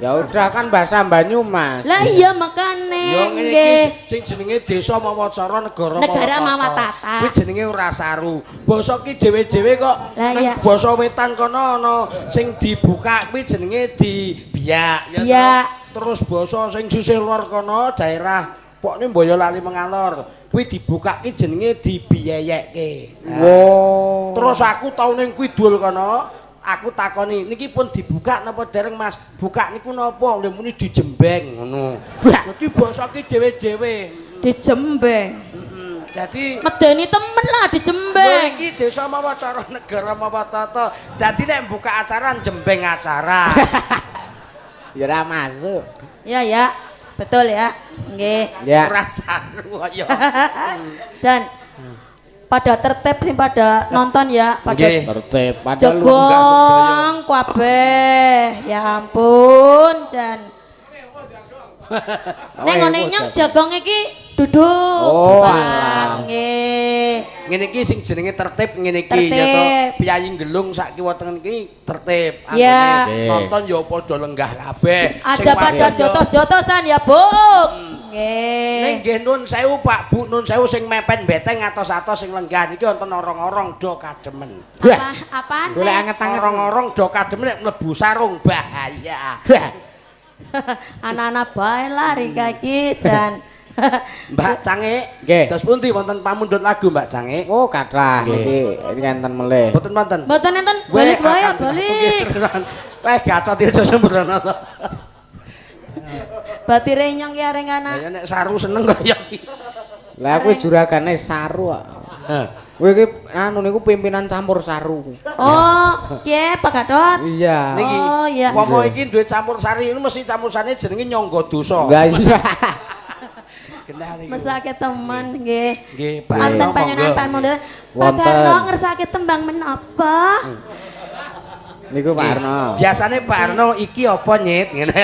Ya udah kan bahasa Banyumas. Lah iya makane Yo ngene iki nggih. sing jenenge desa mawa cara, negara Negara mawa mawa tata. tata. Kuwi jenenge ora saru. Basa ki dhewe-dhewe kok. Lah Nang iya. basa wetan kono ana sing dibuka kuwi jenenge dibiak ya toh. Biak. Terus basa sing sisih lor kono daerah pokne Boyolali Mengalor kuwi dibuka ki jenenge dibiyeyekke. Nah. Wow. Terus aku tau ning kidul kono, aku takoni, niki pun dibuka napa dereng, Mas? Buka niku napa? Lha muni dijembeng ngono. Dadi basa ki dhewe-dhewe. Dijembeng. Heeh. Dadi Medeni temen lah lho dijembeng. iki desa mawa cara, negara mawa tata. Dadi nek buka acara jembeng acara. Ya ora masuk. Ya ya, betul ya. Nggih. Ya. Ora saru ya. Jan. Pada tertib sing pada nonton ya, pada Nggih. Tertib padahal lu enggak sedaya. jogong kabeh. Ya ampun, Jan. Ning ngene nyong jagong iki duduk. Oh, Pak. alah. Nggih. Ngene iki sing jenenge tertib ngene iki ya to. Tertib. Piyayi gelung sak kiwa tengen iki tertib. Ya. Anggone nonton ya padha lenggah kabeh. Aja Sing pada wadon ya- jotos-jotosan ya, Buk. Ning Nggih. nggih nun sewu Pak Bu, nun sewu sing mepet beteng atos-atos sing lenggah niki wonten orong-orong do kademen. Wah, Apa apaan? golek anget-anget. Orong-orong do kademen nek mlebu sarung bahaya. Wah. Anak-anak bae lah Rika iki, Jan. Mbak Cange, Nggih. terus pundi wonten pamundhut lagu Mbak Cange? Oh, kathah Nggih. niki enten melih. Mboten wonten. Mboten enten, balik wae ya, balik. Weh, Gatot itu sembrono to. Batire nyong ki areng ana. Ya nek saru seneng kaya iki. Lah kuwi juragane saru kok. Kowe iki anu niku pimpinan campur saru. Oh, kiye Pak Gatot. Iya. Niki. Oh, iya. Pomo iki duwe campur sari, ini mesti campur sari jenenge nyangga dosa. Lah iya. Genah niku. Mesake temen nggih. Nggih, Pak. Wonten Arno, panjenengan monggo. pamundhut. Pak Wonten. Darno ngersake tembang menapa? Niku Pak Arno. Biasane Pak Arno iki apa nyit ngene.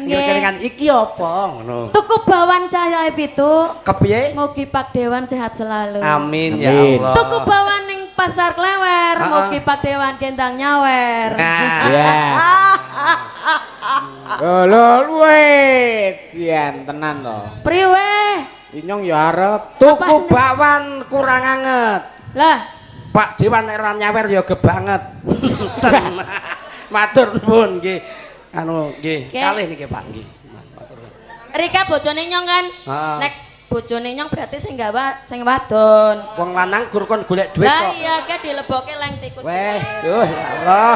Nggih. Ngerti iki apa ngono. Tuku bawan cahaya pitu. Kepiye? Mugi Pak Dewan sehat selalu. Amin ya Amin. Allah. Tuku bawan ning pasar Klewer, Ah, ah. mugi Pak Dewan kendang nyawer. Nah, Iya. Oh, lho luwe dian tenan to. Priwe? Inyong ya arep. Tuku bakwan kurang anget. Lah, Pak Dewan nek ora nyawer ya gebanget. Tenan. Matur nuwun nggih. Anu nggih, Oke. kalih niki Pak nggih. Matur nuwun. Rika bojone nyong kan? Ah. Nek bojone nyong berarti sing gawa sing wadon. Wong lanang gur kon golek duit Lah kok. iya ke dileboke leng tikus. Weh, duh ya Allah.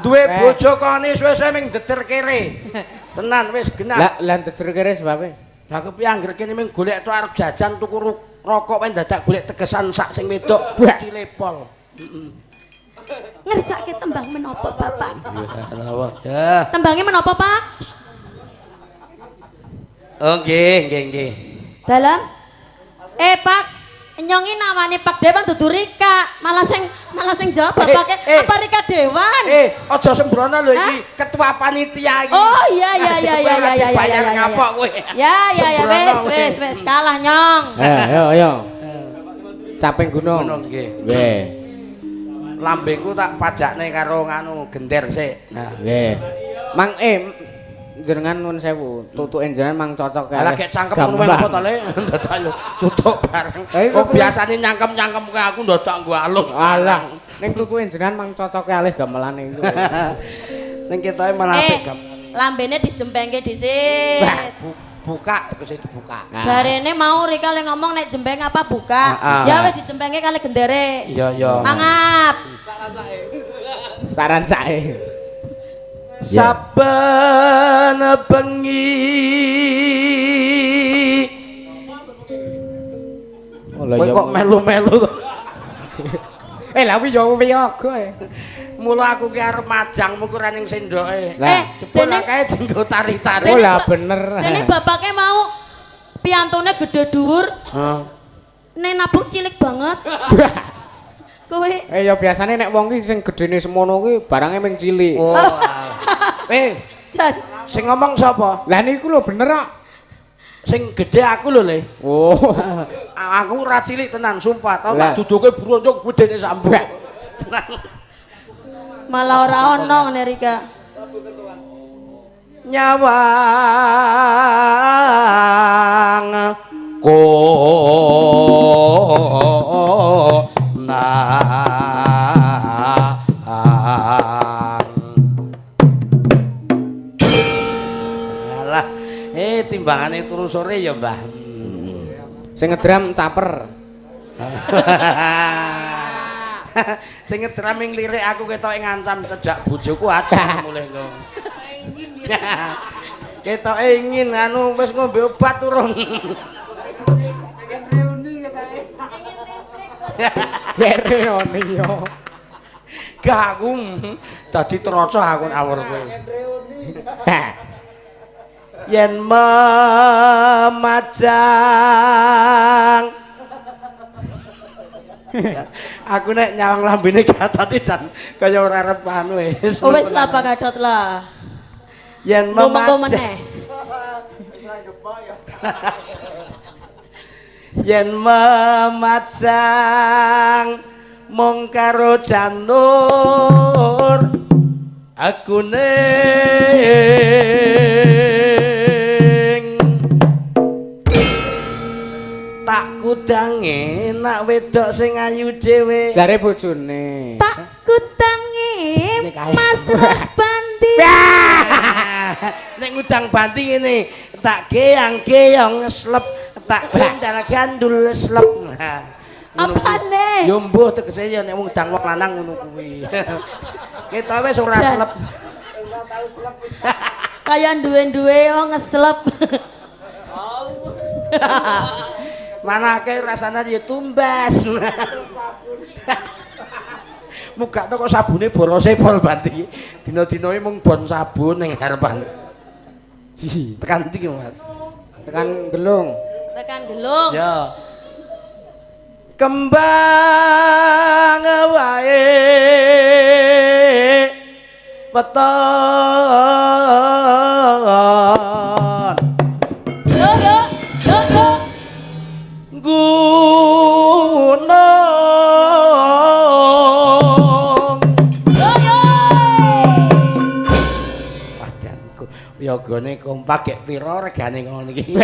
Duwe Weh. bojo koni suwe-suwe ming deder kere. Tenan wis genah. Lah lan dejer kere sebabe. Lah kepiye angger kene ming golek tok arep jajan tuku rokok wae dadak golek tegesan sak sing wedok Wah. cilepol. Ngersake tembang menapa Bapak? Ya Allah. Ya. Tembangnya menapa Pak? Oh nggih, nggih, nggih. Dalam? Eh Pak, nyongi namane Pak Dewan dudu Rika, malah sing jawab bapake Eh, eh. apa Rika Dewan? Eh, aja sembrono lho iki Hah? ketua panitia iki. Oh iya iya iya Kowe iya ora iya iya. dibayar iya, iya. ngapok kowe. Ya ya ya Sembrono wes kowe. wes wes kalah nyong. Eh, ayo ayo. Caping gunung. Gunung nggih. Nggih. Lambengku tak padakne karo nganu gender sik. Nah. Nggih. Mang jenengan nuwun sewu, tutuke jenengan mang cocok Lah gek cangkem ngono wae apa to le? Dadak yo tutuk bareng. Lah, iku Kok biasane nyangkem-nyangkem ke aku ndadak nggo alus. Alah, ning tutuke jenengan mang cocoke alih gamelane iku. Ning ketoke malah Eh. apik gam. Lambene dijembengke dhisik. Buka tegese dibuka. Nah. Jarene mau Rika le ngomong nek jembeng apa buka. Ya wis dijembengke kali gendere. Iya, iya. Mangap. Saran sae. Saben bengi. Oh lah Kowe ya. kok melu-melu to? Eh lah kuwi ya wiyaga e. Mula aku ki arep majangmu ku ora ning sendoke. Lah. Jebul kae dienggo tari-tari. Oh lah bener. Dene bapake mau piantone gede dhuwur, Heeh. nek nabuk cilik banget. Kowe Eh ya biasane nek wong ki sing gedene semono ki barange mung cilik. Oh. Eh, jan. sing ngomong sapa? Lah niku lho bener kok. Sing gede aku lho, Le. Oh. Aku ora cilik tenan, sumpah. Tau Lah. tak duduke bronjong gedene sambung. Lah. Tenan. Malah ora ono ngene Rika. Nyawang konang. Alah, timbangane turu sore ya, Mbah. Sing ngedram caper. Sing ngedram ing lirik aku ketoke ngancam cedhak bojoku aja mulih engko. Ketoke ingin anu wis ngombe obat urung. Reuni yo. Gak aku dadi troco aku awur kowe. Yen memajang aku nek nyawang lambene Gatot jan kaya ora arep anu wis. Oh wis lah Pak Gatot lah. Yen Mengko memajang meneh. Yen memajang mung karo janur aku ning tak kudange nak wedok sing ayu dhewe. Jare bojone. Tak kutangi Mas Ros Bandi. Nek ngudang banti ngene, tak geyang-geyong slep, tak gandal gandul slep. Apane? Ya mbuh tegese ya nek wong dang wong lanang ngono kuwi. Kita wis ora slep. Kaya duwe-duwe yo ngeslep. Manake rasane ya tumbas. Mugakno kok sabune borose pol banti. Dina-dinae mung bon sabun ning ngarepan. Tekan ndi ki, Mas? Tekan gelung. Tekan gelung. Ya. Kembang wae weton. Yo yo yo yo. Gunung. Yo yo. Wajanku yogane kompak gek pira regane ngono iki?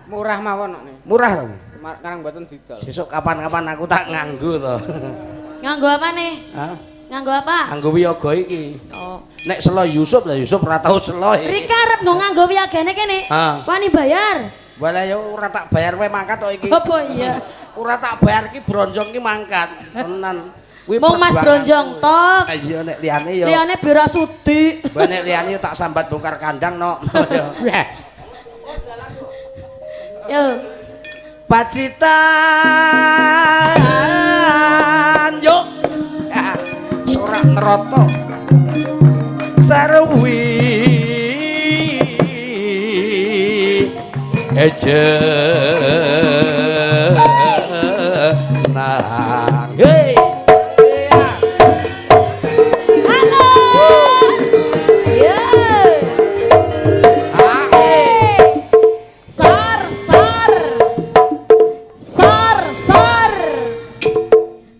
Murah mawon kok. Murah to. Sekarang mboten didol. Sesuk kapan-kapan aku tak nganggo to. Nganggo apa nih? Hah? Nganggo apa? Nganggo wiyaga iki. Oh. Nek selo Yusuf lah Yusuf ora tau selo. Rika arep nggo nganggo wiyagane kene. Wani bayar. Walah ya ora tak bayar wae mangkat kok iki. Apa iya? Ora tak bayar iki bronjong iki mangkat. Tenan. Kuwi Mung Mas Bronjong tok. Iya nek liyane ya. Liyane biar sudi. Mbak nek liyane ya tak sambat bongkar kandang no. Yo. Pacitan yo. Sorak neroto. Sarwi ejenang. Hey. Halo. Yo. Sar sar. Sar sar.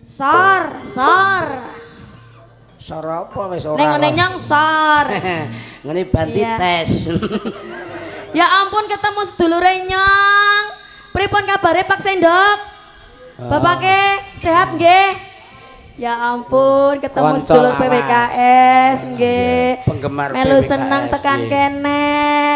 Sar sar. Sar apa wis ora. Ning ngene nyong sar. Ngene banti tes. Ya ampun ketemu sedulure nyong. Pripun kabare Pak Sendok? Bapake sehat nggih? Ya ampun, ketemu Konco sedulur lawas. PWKS nggih. Penggemar Melu PWKS, seneng tekan nggih. kene,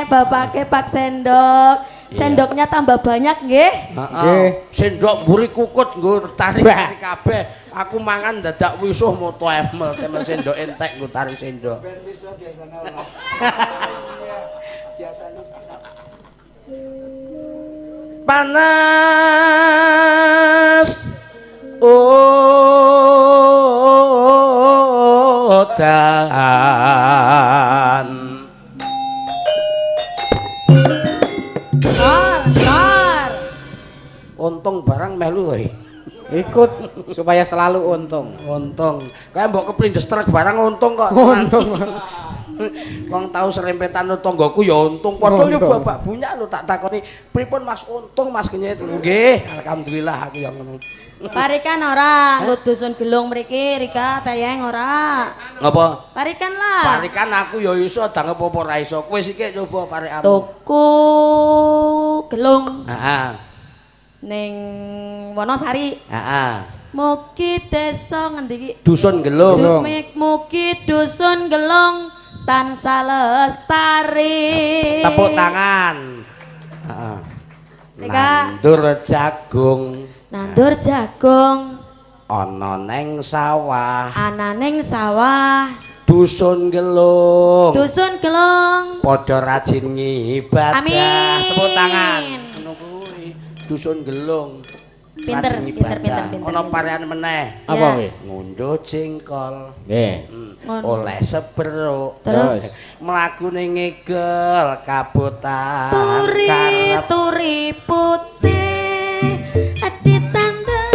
bapake Pak Sendok. Sendoknya tambah banyak nggih. Heeh. Sendok mburi kukut nggo tarik Bah. kabeh. Aku mangan dadak wisuh moto emel temel sendok entek nggo tarik sendok. Ben wisuh biasane ora. Biasane. Panas udan. Sor, sor. Untung barang melu kowe. Ikut supaya selalu untung. Untung. Kayak mbok keplindes truk barang untung kok. Untung. Wong tau serempetan tanggaku ya untung. Padahal yo Untung. bapak bunyak lho tak takoni, "Pripun Mas untung Mas kenyit?" Nggih, alhamdulillah aku ya ngono. Parikan ora, nggo dusun Gelung mriki, Rika tayeng ora. Ngapa? Parikan lah. Parikan aku ya iso dang apa ora iso. Kowe sik coba parikamu. Tuku Gelung Heeh. ning Wonosari. Heeh. Mugi desa ngendi iki? Dusun Gelung. Gelung. Mugi dusun Gelung tansah lestari. Tepuk tangan. Heeh. Rika. Nandur jagung Nandur jagung ana neng sawah. ana ning sawah. Dusun Gelung. Dusun Gelung. Padha rajin ngibadah. Amin. Tepuk tangan. Ngono kuwi. Dusun Gelung. Pinter, Rajin pinter, ibadah. pinter, pinter, Ana pinter. parean meneh. Apa Ya. kuwi? Ngunduh jengkol. Nggih. Ngono. Oleh seberuk. Terus Mlaku ning ngegel kabotan turi karep. turi putih ditandur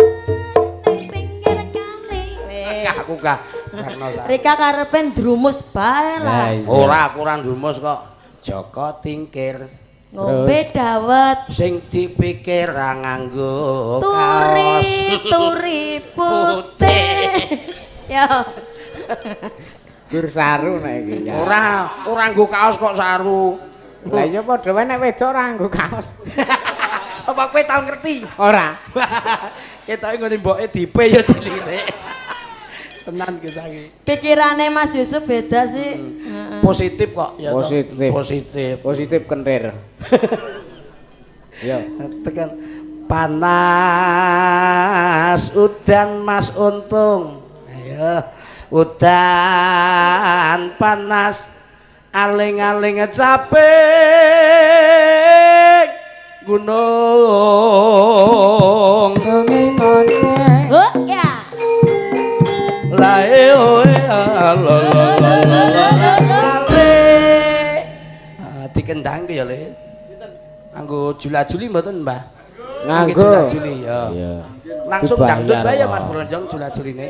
ning pinggir kali. Wes. Aku gak karena sak- Rika karepe ndrumus bae lah. Lah, iya. Ora aku ora ndrumus kok. Joko Tingkir Ngombe dawet sing dipikir ra nganggo turi kaos. turi putih. Yo. Gur saru nek iki ya. Ora, ora nggo kaos kok saru. Lah iya padha wae nek wedok ora nganggo kaos. Apa kowe tau ngerti? Ora. Ketoke nggone mboke dipe ya dilirik. Tenan ki saiki. Pikirane Mas Yusuf beda sih. Heeh. Positif kok ya toh? Positif. Positif. Positif kentir. Yo. Tekan panas udan Mas Untung. Ayo udan panas aling-aling capek gunung. Oh ya. Lae oe lo lo lo lo lo lale. Ah, dikendangke ya Le. Anggo jula-juli mboten, Mbah? Nganggo. Jula-juli ya. Iya. Langsung Dibayar dangdut bae ya kok. Mas Bronjong jula-juline.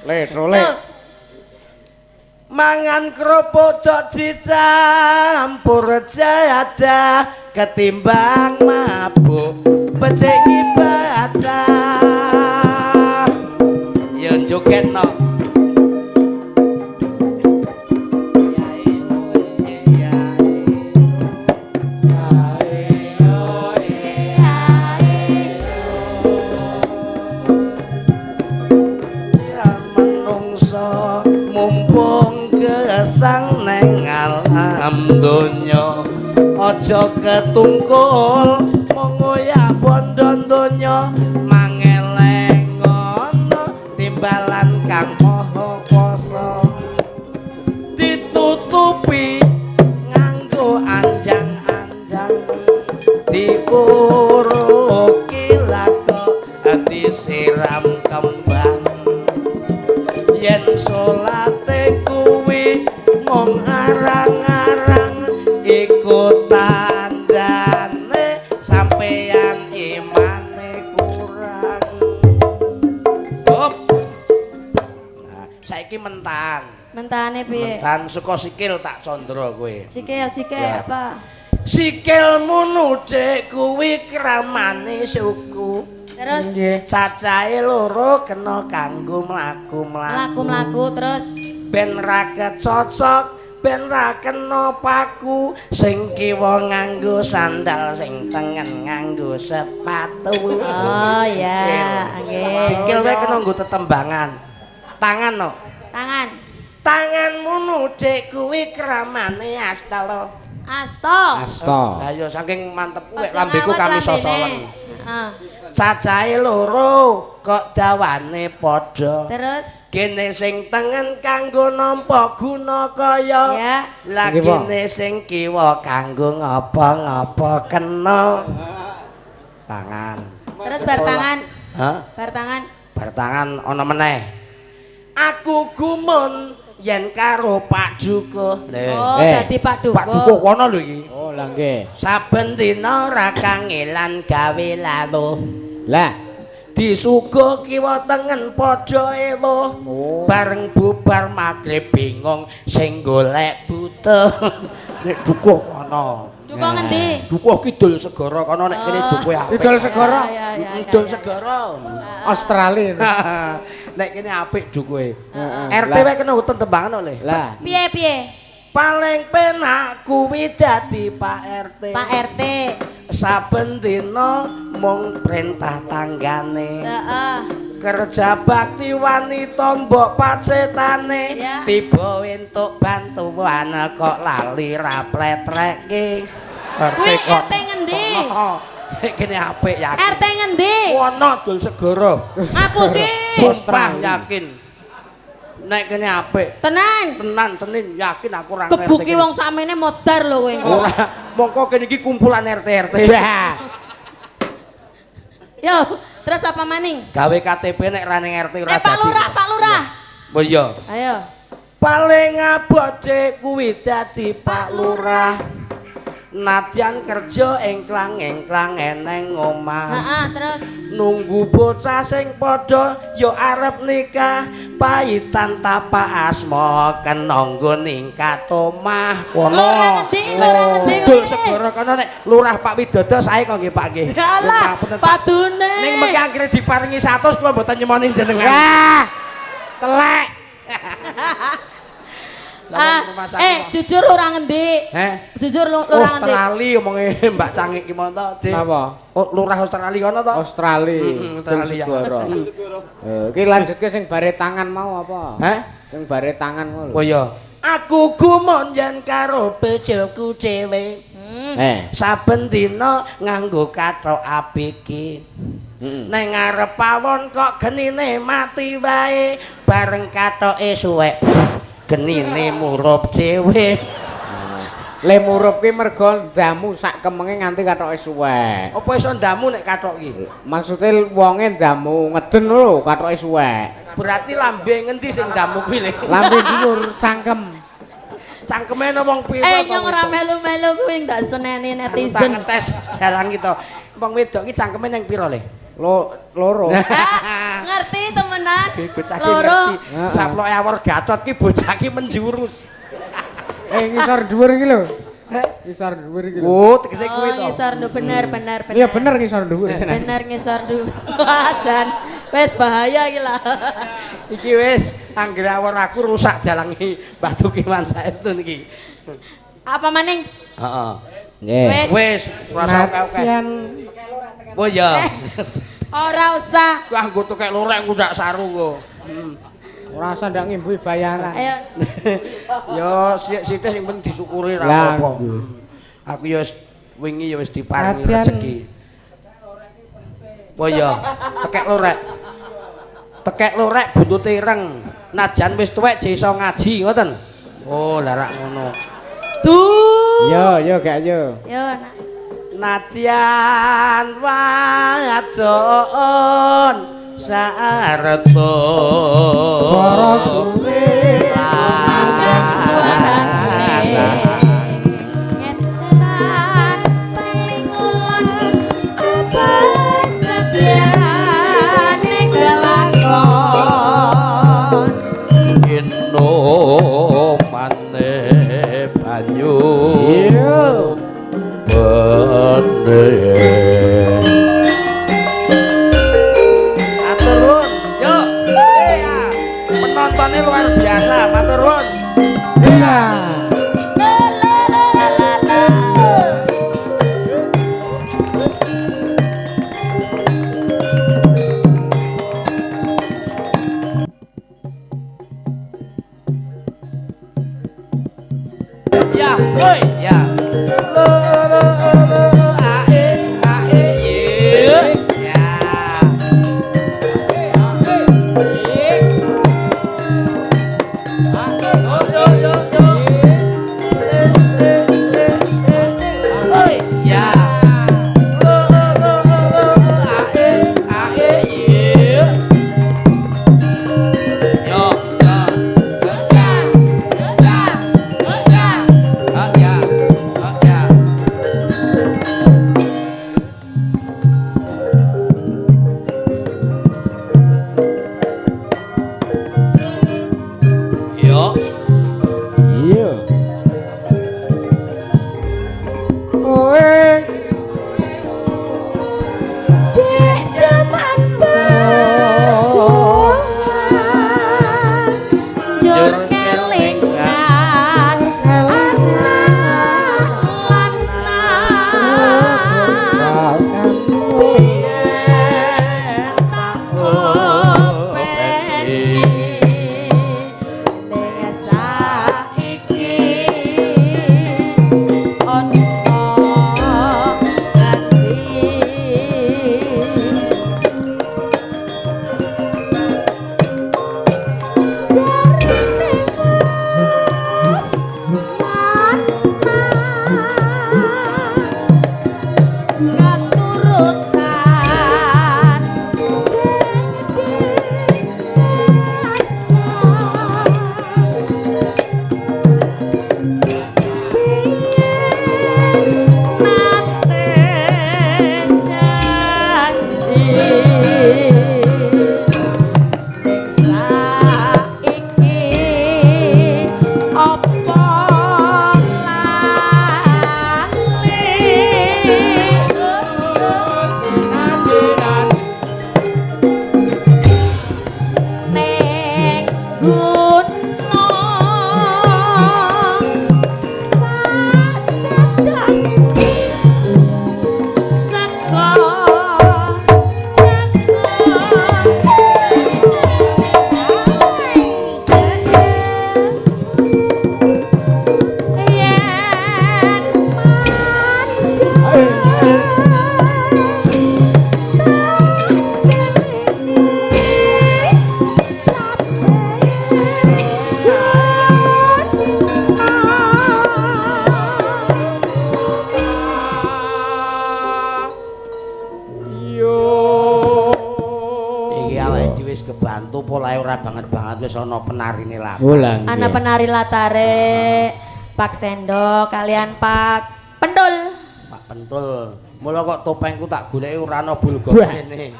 Le, trole. Mangan kerupuk dok dicampur jadah ketimbang mabuk becik ibadah. Ya joget no. Ya menungso mumpung gesang neng alam donya aja ketungkul mung ngoyak bondo donya mangeleng ngono timbalan kang maha kuasa ditutupi nganggo anjang-anjang diuruki lako disiram kembang yen salate kuwi mung arang-arang iku tandane sampeyan imane kurang. Hop. Nah, saiki mentan. Mentane piye? Mentan saka sikil tak condro kowe. Sikil, sikil Ya. apa? Sikilmu nucik kuwi kramane suku. Terus Nggih. Cacahe loro kena kanggo mlaku-mlaku. mlaku-mlaku terus Ben ra kecocok ben ra kena paku, sing kiwa nganggo sandal, sing tengen nganggo sepatu. Oh ya, nggih. Sikil wae kena nggo tetembangan. Tangan no. Tangan. Tanganmu nudik kuwi kramane astala. Asto. Asta. Lah ya saking mantep kuwi Aja lambeku ngawat kami lambene. sosolen. Heeh. Cacahe loro kok dawane padha. Terus Kene sing tengen kanggo nampa guna kaya. Ya. Lah Nggih, Pak. kene sing kiwa kanggo ngapa-ngapa kena. Tangan. Terus bar tangan, Hah? bar tangan. Bar tangan ana meneh. Aku gumun yen karo Pak Dukuh. Lho. Oh, Eh. dadi Pak Dukuh. Pak Dukuh kono lho iki. Oh, lah nggih. Saben dina ora kangelan gawe lawuh. Lah, Disuguh kiwa tengen padha ewuh. Oh. Bareng bubar magrib bingung sing golek butuh. Nek dukuh kono. Dukuh ngendi? Dukuh kidul segara kono nek kene dukuhe apik. Kidul segara. Ya, ya, ya, Kidul ya. segara. Australia. Nek kene apik dukuhe. Heeh. RT wae kena uten tembangan oleh. Lah, Piye piye? Paling penak kuwi dadi Pak RT. Pak RT. Saben dina mung perintah tanggane. Heeh. Kerja bakti wanita mbok pacetane. Ya. Tiba entuk bantuan kok lali ra pletreke. Kuwi RT ngendi? Kono. Kene apik yakin. RT ngendi? Wono dul segara. Ngapusi. Sumpah yakin. Nek kene apik. Tenan. Tenan tenin yakin aku ora ngerti. Kebuki wong sakmene modar lho kowe engko. Ora, mongko kene iki kumpulan RT-RT. Bah. Yo, terus apa maning? Gawe KTP nek ra ning RT ora Eh Pak dadi. Lurah, Pak Lurah. Oh iya. Ayo. Paling abote kuwi dadi Pak Lurah. Nadyan kerja engklang-engklang eneng omah. Heeh, terus Nunggu bocah sing padha ya arep nikah, pahitan tapak asma kena nggo ningkat omah. Kono. Lurah ngendi? Lurah ngendi? Dul segara kono nek Lurah Pak Widodo sae kok nggih Pak nggih. Alah, Ngapunten, Pak. padune. Ning mengki anggere diparingi 100 kula mboten nyemoni jenengan. Wah. Telek. Lah, Ah, wong rumah sakit eh, kok. jujur lurah ngendi? Heh? Jujur lurah ngendi? Australia omonge Mbak Cangik ki mon to, Dik. Napa? Oh, lurah Australia kono to? Australia. Australia. Segara. Eh, iki lanjutke sing bare tangan mau apa? Heh? Sing bare tangan mau lho. Oh iya. Aku gumun yen karo bojoku dhewe. Eh. Saben dina nganggo kathok ABG. Heeh. Neng ngarep pawon kok genine mati wae, bareng kathoke suwek. Genine murup dhewe. Le murup ki mergo ndamu sak kemenge nganti kathoke suwek. Apa iso ndamu nek kathok ki? Maksude wonge ndamu ngeden lho kathoke suwek. Berarti lambe ngendi sing ndamu kuwi le? Lambe dhuwur cangkem. Cangkeme ana wong pira? Eh, to nyong ora wedok? melu-melu kuwi ndak seneni Aku tak netizen. ngetes jalan kita. Wong wedok ki cangkeme nang pira le? Loro. Ah, ngerti temenan. Ki bocah ki Loro. ngerti. Heeh. Saploke awor gatot ki bocah ki menjurus. Eh ngisor dhuwur iki lho. Ngisor dhuwur iki lho. Oh, tegese kuwi Oh, to. ngisor ndu bener bener bener. Iya bener ngisor dhuwur. Bener ngisor ndu. Wah, jan. Wes bahaya iki lah. Iki wis anggere awor aku rusak jalangi Mbah Tukiman saestu niki. Apa maning? Heeh. Nggih. Wes. Wis, rasa oke-oke. Nadyan. Oh iya. Ora usah. Ku anggo tukek lorek engko ndak saru kok. Ora usah ndak ngimbuhi bayaran. Ayo. Ya sithik sing penting disyukuri ra Lah, apa-apa. nggih. Aku ya wis wingi ya wis diparingi Nadyan. rezeki. Oh iya, tekek lorek. Tekek lorek buntute ireng. Najan wis tuwek jek iso ngaji ngoten. Oh, lah rak ngono. Duh. Yo yo gak yo. Yo, nak. Nadyan wadon sarta Swara suwe. Ngetan paling ngulon apa setyane kelakon. Inomane banyu Iya. bening. Atur nuwun. Yo. Iya. Penontonnya luar biasa. Janji saiki opo lali ning gunung tak cedhak saka yen Iki awake dhewe wis kebantu polahe ora banget-banget wis ana penarine lah. Oh lah nggih. Ana penari latare Pak Sendok kalian Pak Pendul. Pak Pentul. Mula kok topengku tak goleki ora ana bulgone Wah. kene.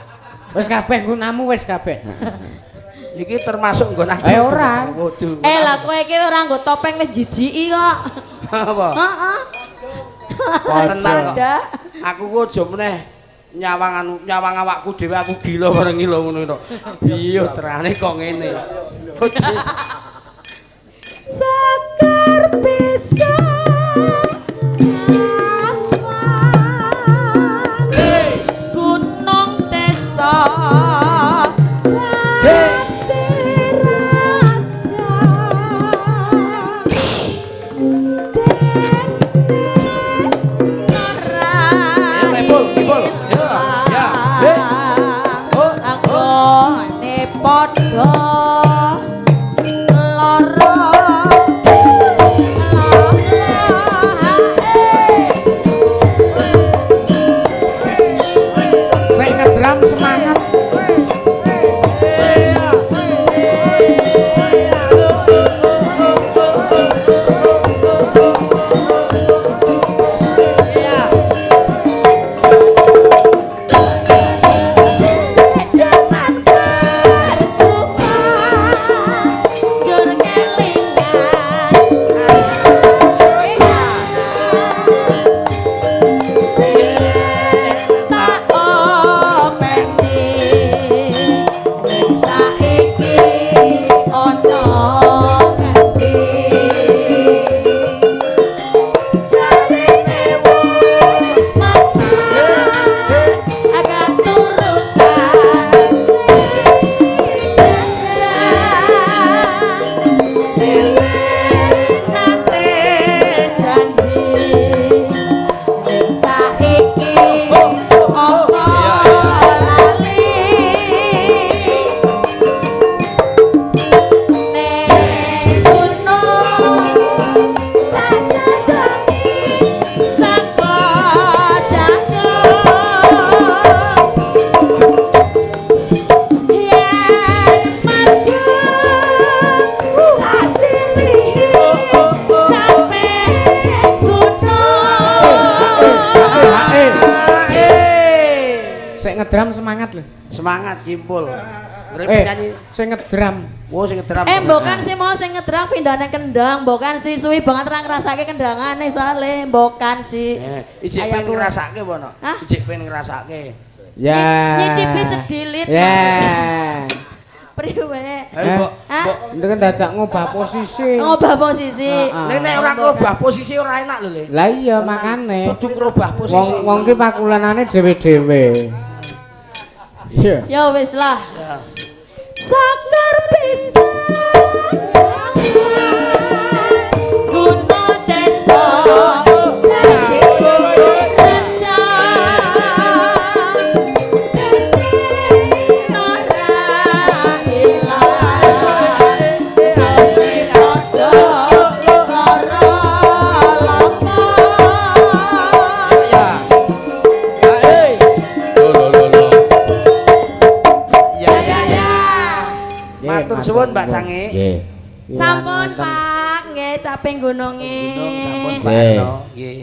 Wis kabeh nggunamu wis kabeh. Iki termasuk nggon aku. Eh, ora. Waduh. Eh lah kowe iki ora nggo topeng wis jijiki kok. Apa? Heeh. Tenan kok. Sudah. Aku ku aja meneh nyawang anu nyawang awakku dhewe aku gila bareng gila ngono to. Iya terane kok ngene. Sekar bisa gunung desa dadi raja Ayo, Ipul, Ipul. Ya, ya. Hei. Oh, oh. Anggone padha lara Sing ngedram semangat. Jaman berjuang jur kelingan tak openi ning saiki ana ngendi jarene wis mapan akan turutan nate janji ning saiki apa lali ning gunung tak cedhaki saka jago yen marga asilihi capek gunung. Sing ngedram semangat lho. Semangat kimpul. Ngene Eh, penyanyi. sing ngedram. Wo sing ngedram. Eh mbokan sih mau sing ngedram pindhane kendang, mbokan sih suwi banget ra ngrasake kendangane soalé mbokan sih. Eh, ijik Ayo pengen aku. ngrasake apa no? Hah? Ijik pengen ngrasake. Ya. Nyicipi sedilit. Ya. Priwe? Ayo mbok, Hah? mbok. Ndek dadak ngubah posisi. Ngobah posisi. Heeh. Nek nek ora ngrubah posisi ora enak lho, Le. Lah iya Tenan, makane. Kudu ngrubah posisi. Wong wong ki pakulanane dhewe-dhewe. Iya. Ya wis lah. Ya. Sakar bisa guna desa dadi raja ora ilang dadi padha lara lapa. Ya. Ya, eh. Lo lo lo lo. Ya ya ya. Nggih, Matur suwun Mbak Cange. Nggih. Sampun Pak, nggih caping gununge. Gunung sampun Pak Nggih. Erno. Nggih.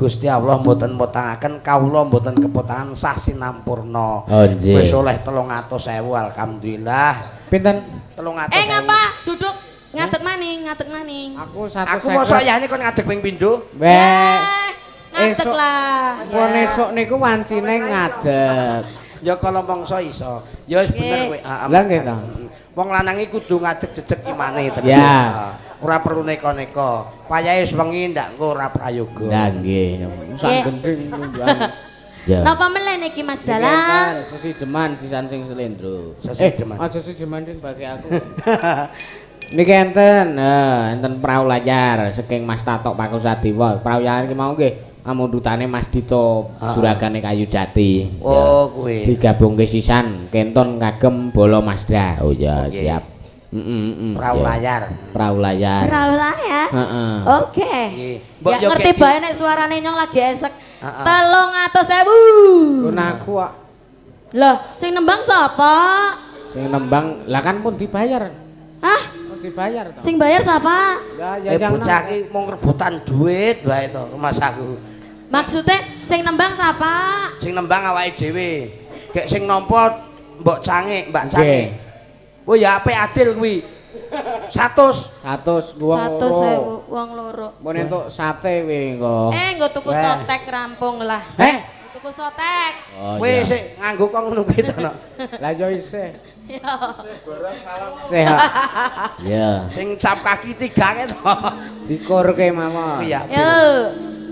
Gusti Allah mboten motangaken kawula mboten kepotangan sah sinampurna. Oh, nggih. Wis oleh 300.000 alhamdulillah. Pinten? 300.000. Eh ngapa? Duduk ngadeg maning, ngadeg maning. Aku 150. Aku mosok yahne kon ngadeg ping pindho. Weh. Ngadeg Esuk. lah. Pun esuk niku wancine ngadeg. Ya kala mangsa iso. Ya wis bener kowe. Heeh. Lah nggih ta. Wong lanang iki kudu ngadeg jejeg imane tegese. Ya. Ora perlu neka-neka. Payahe wis wengi ndak engko ora prayoga. Lah nggih. Sak gending nunjukan. Ya. Napa meleh niki Mas Dalang? Sesideman sisan sing slendro. Sesideman. Aja sesideman sing bagi aku. Niki enten, enten prau layar saking Mas Tatok Pakusadewa. Prau layar iki mau nggih amundutane Mas Dito juragane Kayu Jati. Oh, kuwi. Digabungke sisan kenton kagem Bolo Mazda. Oh ya, Oke. siap. Prau layar. Prau layar. Prau layar. Heeh. Oke. Nggih. Mbok Ya yo ngerti kek bae nek suarane nyong lagi esek. Heeh. 300.000. Kun aku kok Loh, sing nembang sapa? sing nembang lah kan pun dibayar. Hah? Pun dibayar to. Sing bayar siapa? Ya ya Eh bocah iki mung rebutan duit wae to Mas aku. Maksudnya sing nembang siapa? Sing nembang awake dhewe. Gek sing nampa Mbok Cangik, Mbak Cangik. Oh ya apik adil kuwi. 100. 100 wong 100.000 wong loro. Mun entuk sate kuwi engko. Eh, nggo tuku Weh. sotek rampung lah. Heh. Tuku sotek. Oh Kowe iya. sik nganggo kok ngono kuwi to. Nok. Lah yo isih. Ya. Sehat. Ya. Sing cap kaki tigange to. Dikurke mawon. Kuwi ya. Yo.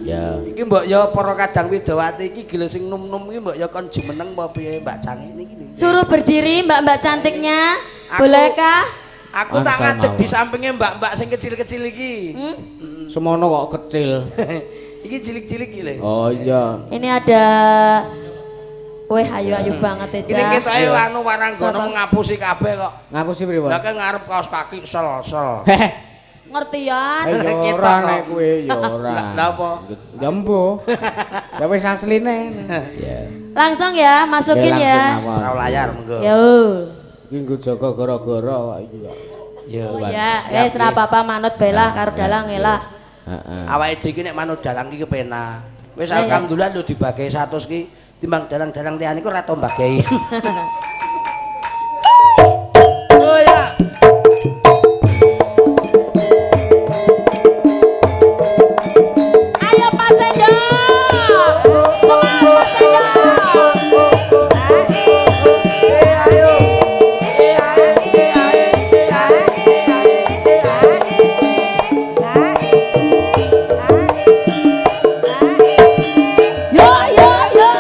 Ya. Iki mbok ya para kadang widowati iki gila sing nom-nom iki mbok ya kon jumeneng apa piye Mbak Cangik niki. Suruh berdiri mbak-mbak cantiknya. Bolehkah? Aku tak Angsal ngadeg di mawon. sampinge mbak-mbak sing kecil-kecil iki. Hmm? Semono kok kecil. Iki cilik-cilik iki lho. Oh iya. Ini ada Weh, ayu-ayu banget ya. Ini ketoke anu waranggono Sapa? ngapusi kabeh kok. Ngapusi pripun? Lah ke ngarep kaos kaki sel-sel. Heh. Ngerti ya? Eh, ya Ketok ora kok. nek kowe ya ora. Lah apa? Ya mbuh. Ya wis asline. Ya. Langsung ya, masukin ya. Prau layar monggo. Yo. Iki nggo jaga gara-gara kok iki kok. Ya. Oh ya, wis ora apa-apa manut bae lah karo dalang ya lah. Heeh. Awake dhewe iki nek manut dalang iki kepenak. Wis Lah, ya. alhamdulillah lho dibagi 100 ki timbang dalang-dalang liyane iku ora tau mbagei. Oh ya. Ayo Pak Sendok. Semangat Pak Sendok. Eh ayo. Eh ae eh ae eh ae eh ae eh ae. Yo yo yo.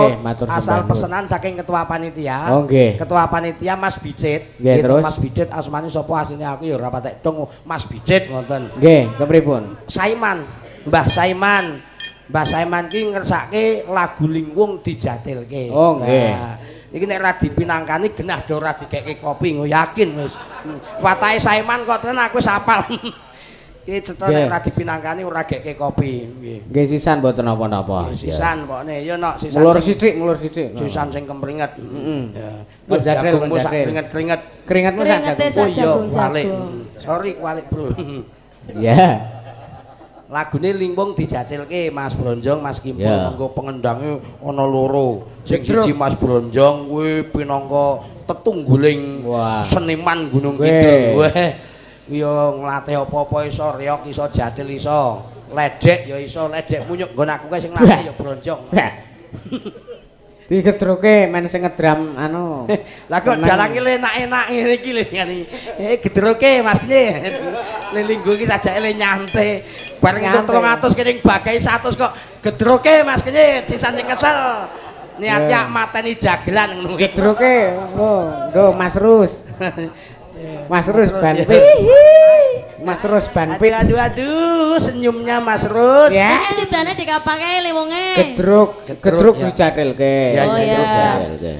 mau matur asal sembah nuwun. Pesenan saking ketua panitia. Oh, nggih. Ketua panitia Mas Bidit. Nggih, Gitu, terus? Mas Bidit asmane sapa asline aku ya ora patek dong. Mas Bidit ngoten. Nggih, kepripun? Saiman, Mbah Saiman. Mbah Saiman ki ngersake lagu Lingwung dijatilke. Oh, nggih. Nah, iki nek ora dipinangkani genah do ora dikeke kopi, ngono yakin wis. Watake Saiman kok tenan aku wis hafal. Iki cetha nek Nggih. ora dipinangkani ora geke kopi. Nggih. Nggih sisan mboten napa-napa. Nggih, sisan pokne ya nok sisan. Mulur sithik, mulur sithik. Sisan sing kemringet. Heeh. Ya. Kon jadril, kon Jagungmu sak jadril. keringet-keringet. Keringetmu sak Keringete jagung. sak Oh iya, jagung-jagung. kualik. Sorry kualik, Bro. Iya. Lagune Lingwung dijatilke Mas Bronjong, Mas Kimpul Ya. monggo pengendange ana loro. Sing Gedruk. siji Mas Bronjong kuwi pinangka tetungguling Wah. seniman Gunung Weh. Kidul. Weh. Kuwi yo nglatih apa-apa iso, reog iso, jatil iso, ledek ya iso, ledek munyuk nggon aku kae sing nglatih ya Bronjong. Wah. Digedroke men sing ngedram anu. Lah kok Seneng. dalange le enak-enak ngene iki lho ngene. Eh gedroke Mas piye? Le linggo iki sajake le nyante. Bareng entuk Nyante. 300 kene bagai 100 kok gedroke Mas piye sisan sing kesel. Niat Yeah. ya mateni jagelan ngono kuwi. Gedroke, oh, nggo Mas Rus. Mas Rus banpit. Mas Rus banpit. Aduh aduh aduh senyumnya Mas Rus. Ya. Ini sidane dikapake liwonge. Gedruk, Gedruk, gedruk ya. dijatilke. Ya, Oh, ya, ya. Dijatilke.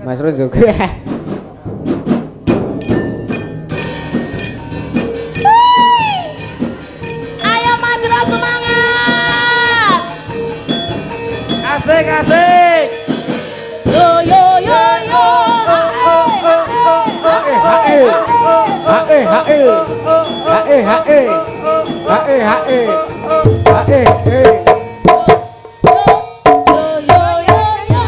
Mas Rus joget. Ayo Mas Ros semangat. Asik asik. Yo yo yo yo. Hae hae hae hae hae hae hae hae hae. Yo yo yo yo.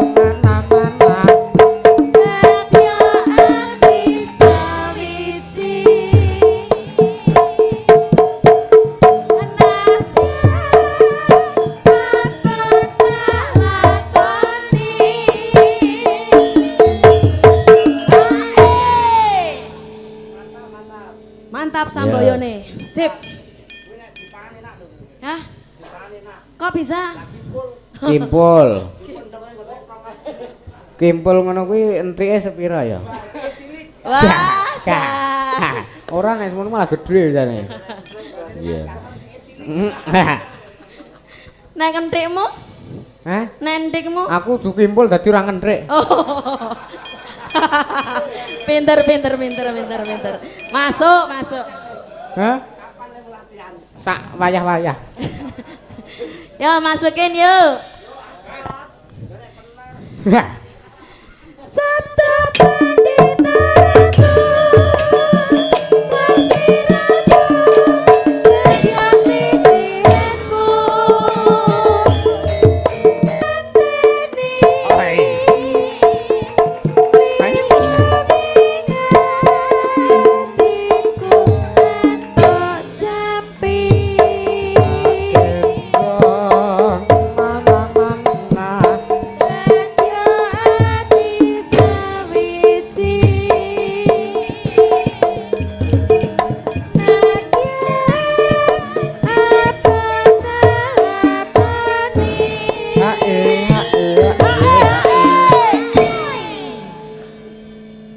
Tolong dibantu, Mbak. Mantap samboyone. Sip. Hah? Kok bisa? Kimpul. Kimpul ngono kuwi entike sepira ya? Wah, Cak. Ora nek semono malah gedhe jane. Iya. Nek entikmu? Hah? Nek entikmu? Aku du kimpul dadi ora ngentrik. Oh. Pinter, pinter, pinter, pinter, pinter. Masuk, masuk. Hah? Sak wayah-wayah. Yo, masukin yuk. Sabda Pandita Ratu, Wasiratu, Dadya sisihanku. Atiku entuk jampi. Dadya ati sawiji. Nadya apa talakoni.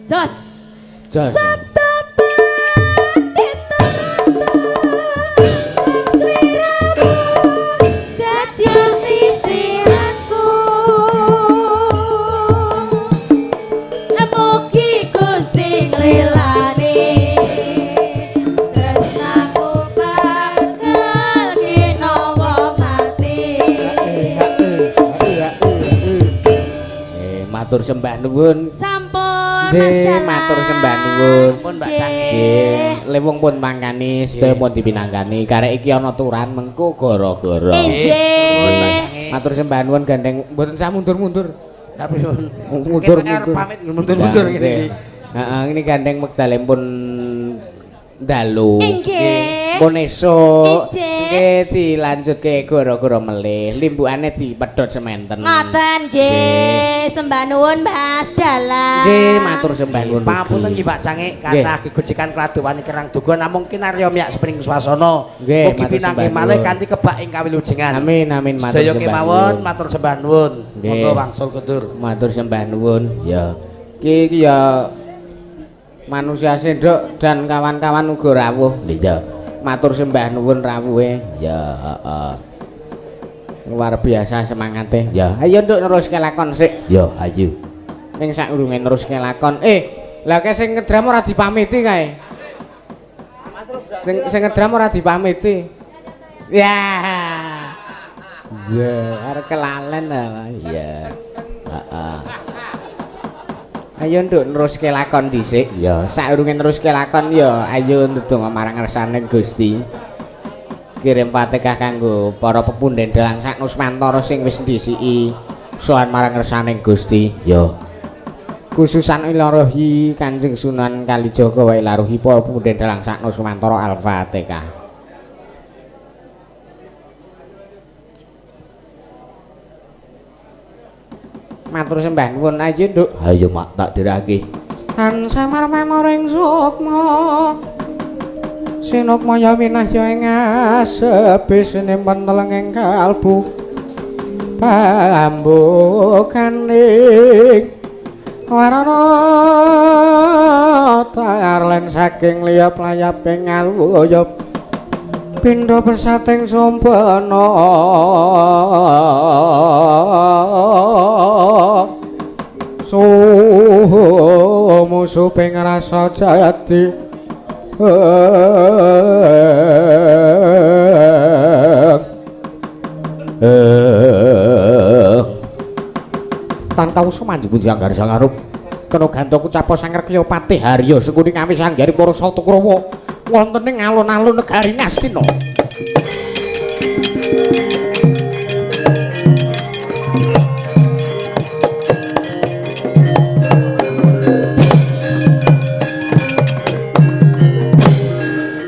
Jos. Jos. Sabda Pandita Ratu, Sri Rabu, dadya sisihanku. Mugi Gusti nglilani tresnaku pakaryan. sembah nuwun. Sampun Mas Nggih, Dalang. matur sembah nuwun. Sampun, Mbak Canggih. Nggih, lewung pun mangkani, sedaya pun dipinangkani. Karek iki ana turan mengko gara-gara. Injih. Matur sembah nuwun gandeng mboten sah mundur-mundur. Tapi nun. Mundur, Kita arep mundur. pamit mundur-mundur ngene iki. Heeh, ini gandeng wekdale pun dalu. Inggih. Pun esuk. Injih. Nggih dilanjutke gara-gara melih. Limbukane dipedhot sementen. Ngoten nggih. Sembah nuwun Mas Dalang. Nggih, matur sembah nuwun. Pangapunten nggih Pak Cange kathah gegojekan keladuwani kerang duga namung kinarya miyak sepring swasana. Nggih, Mugi matur pinanggih sembah malih nuwun. kanthi kebak ing kawilujengan. Amin amin matur Sedaya sembah kemawon nuwun. matur sembah nuwun. Nggih. Monggo wangsul kundur. Matur sembah nuwun. Ya. Iki iki ya manusia sendok dan kawan-kawan uga rawuh. Iya. Matur sembah nuwun rawuhe. Ya, heeh. Luar biasa semangate. Ya, ayo nduk neruske lakon sik. Ya, ayo. Ning sakurunge neruske lakon. Lah kae sing ngedram ora dipamiti kae. Sing sing ngedram ora dipamiti. Ya. Ya, arep kelalen ah. Iya. Heeh. Ayo nduk neruske lakon dhisik. Ya, saurunge neruske lakon ya ayo ndedonga marang ngersane Gusti. Kirim Fatihah kanggo para pepunden dalang sak Nuswantara sing wis ndhisiki sowan marang ngersane Gusti. Ya. Khususan ilarohi Kanjeng Sunan Kalijaga wa ilarohi para pepunden dalang sak Nuswantara Al-Fatihah. Matur sembah nuwun ayo nduk. Ayo mak tak dirake. Tansah marmana ing sukma. Sinukmaya winahya ing asepi sinimpen telenging kalbu. Pambukaning warana tarlen saking liya playaping alwuyub. Pindha pesating sumpena. Sumusu ping rasa jati. Tan kawusa manjing sanggar sangarup kena ganta kucapa sangrekya Patih Harya Sengkuni kawis sanggari para Sata Kurawa wonten ing alun-alun negari Ngastina.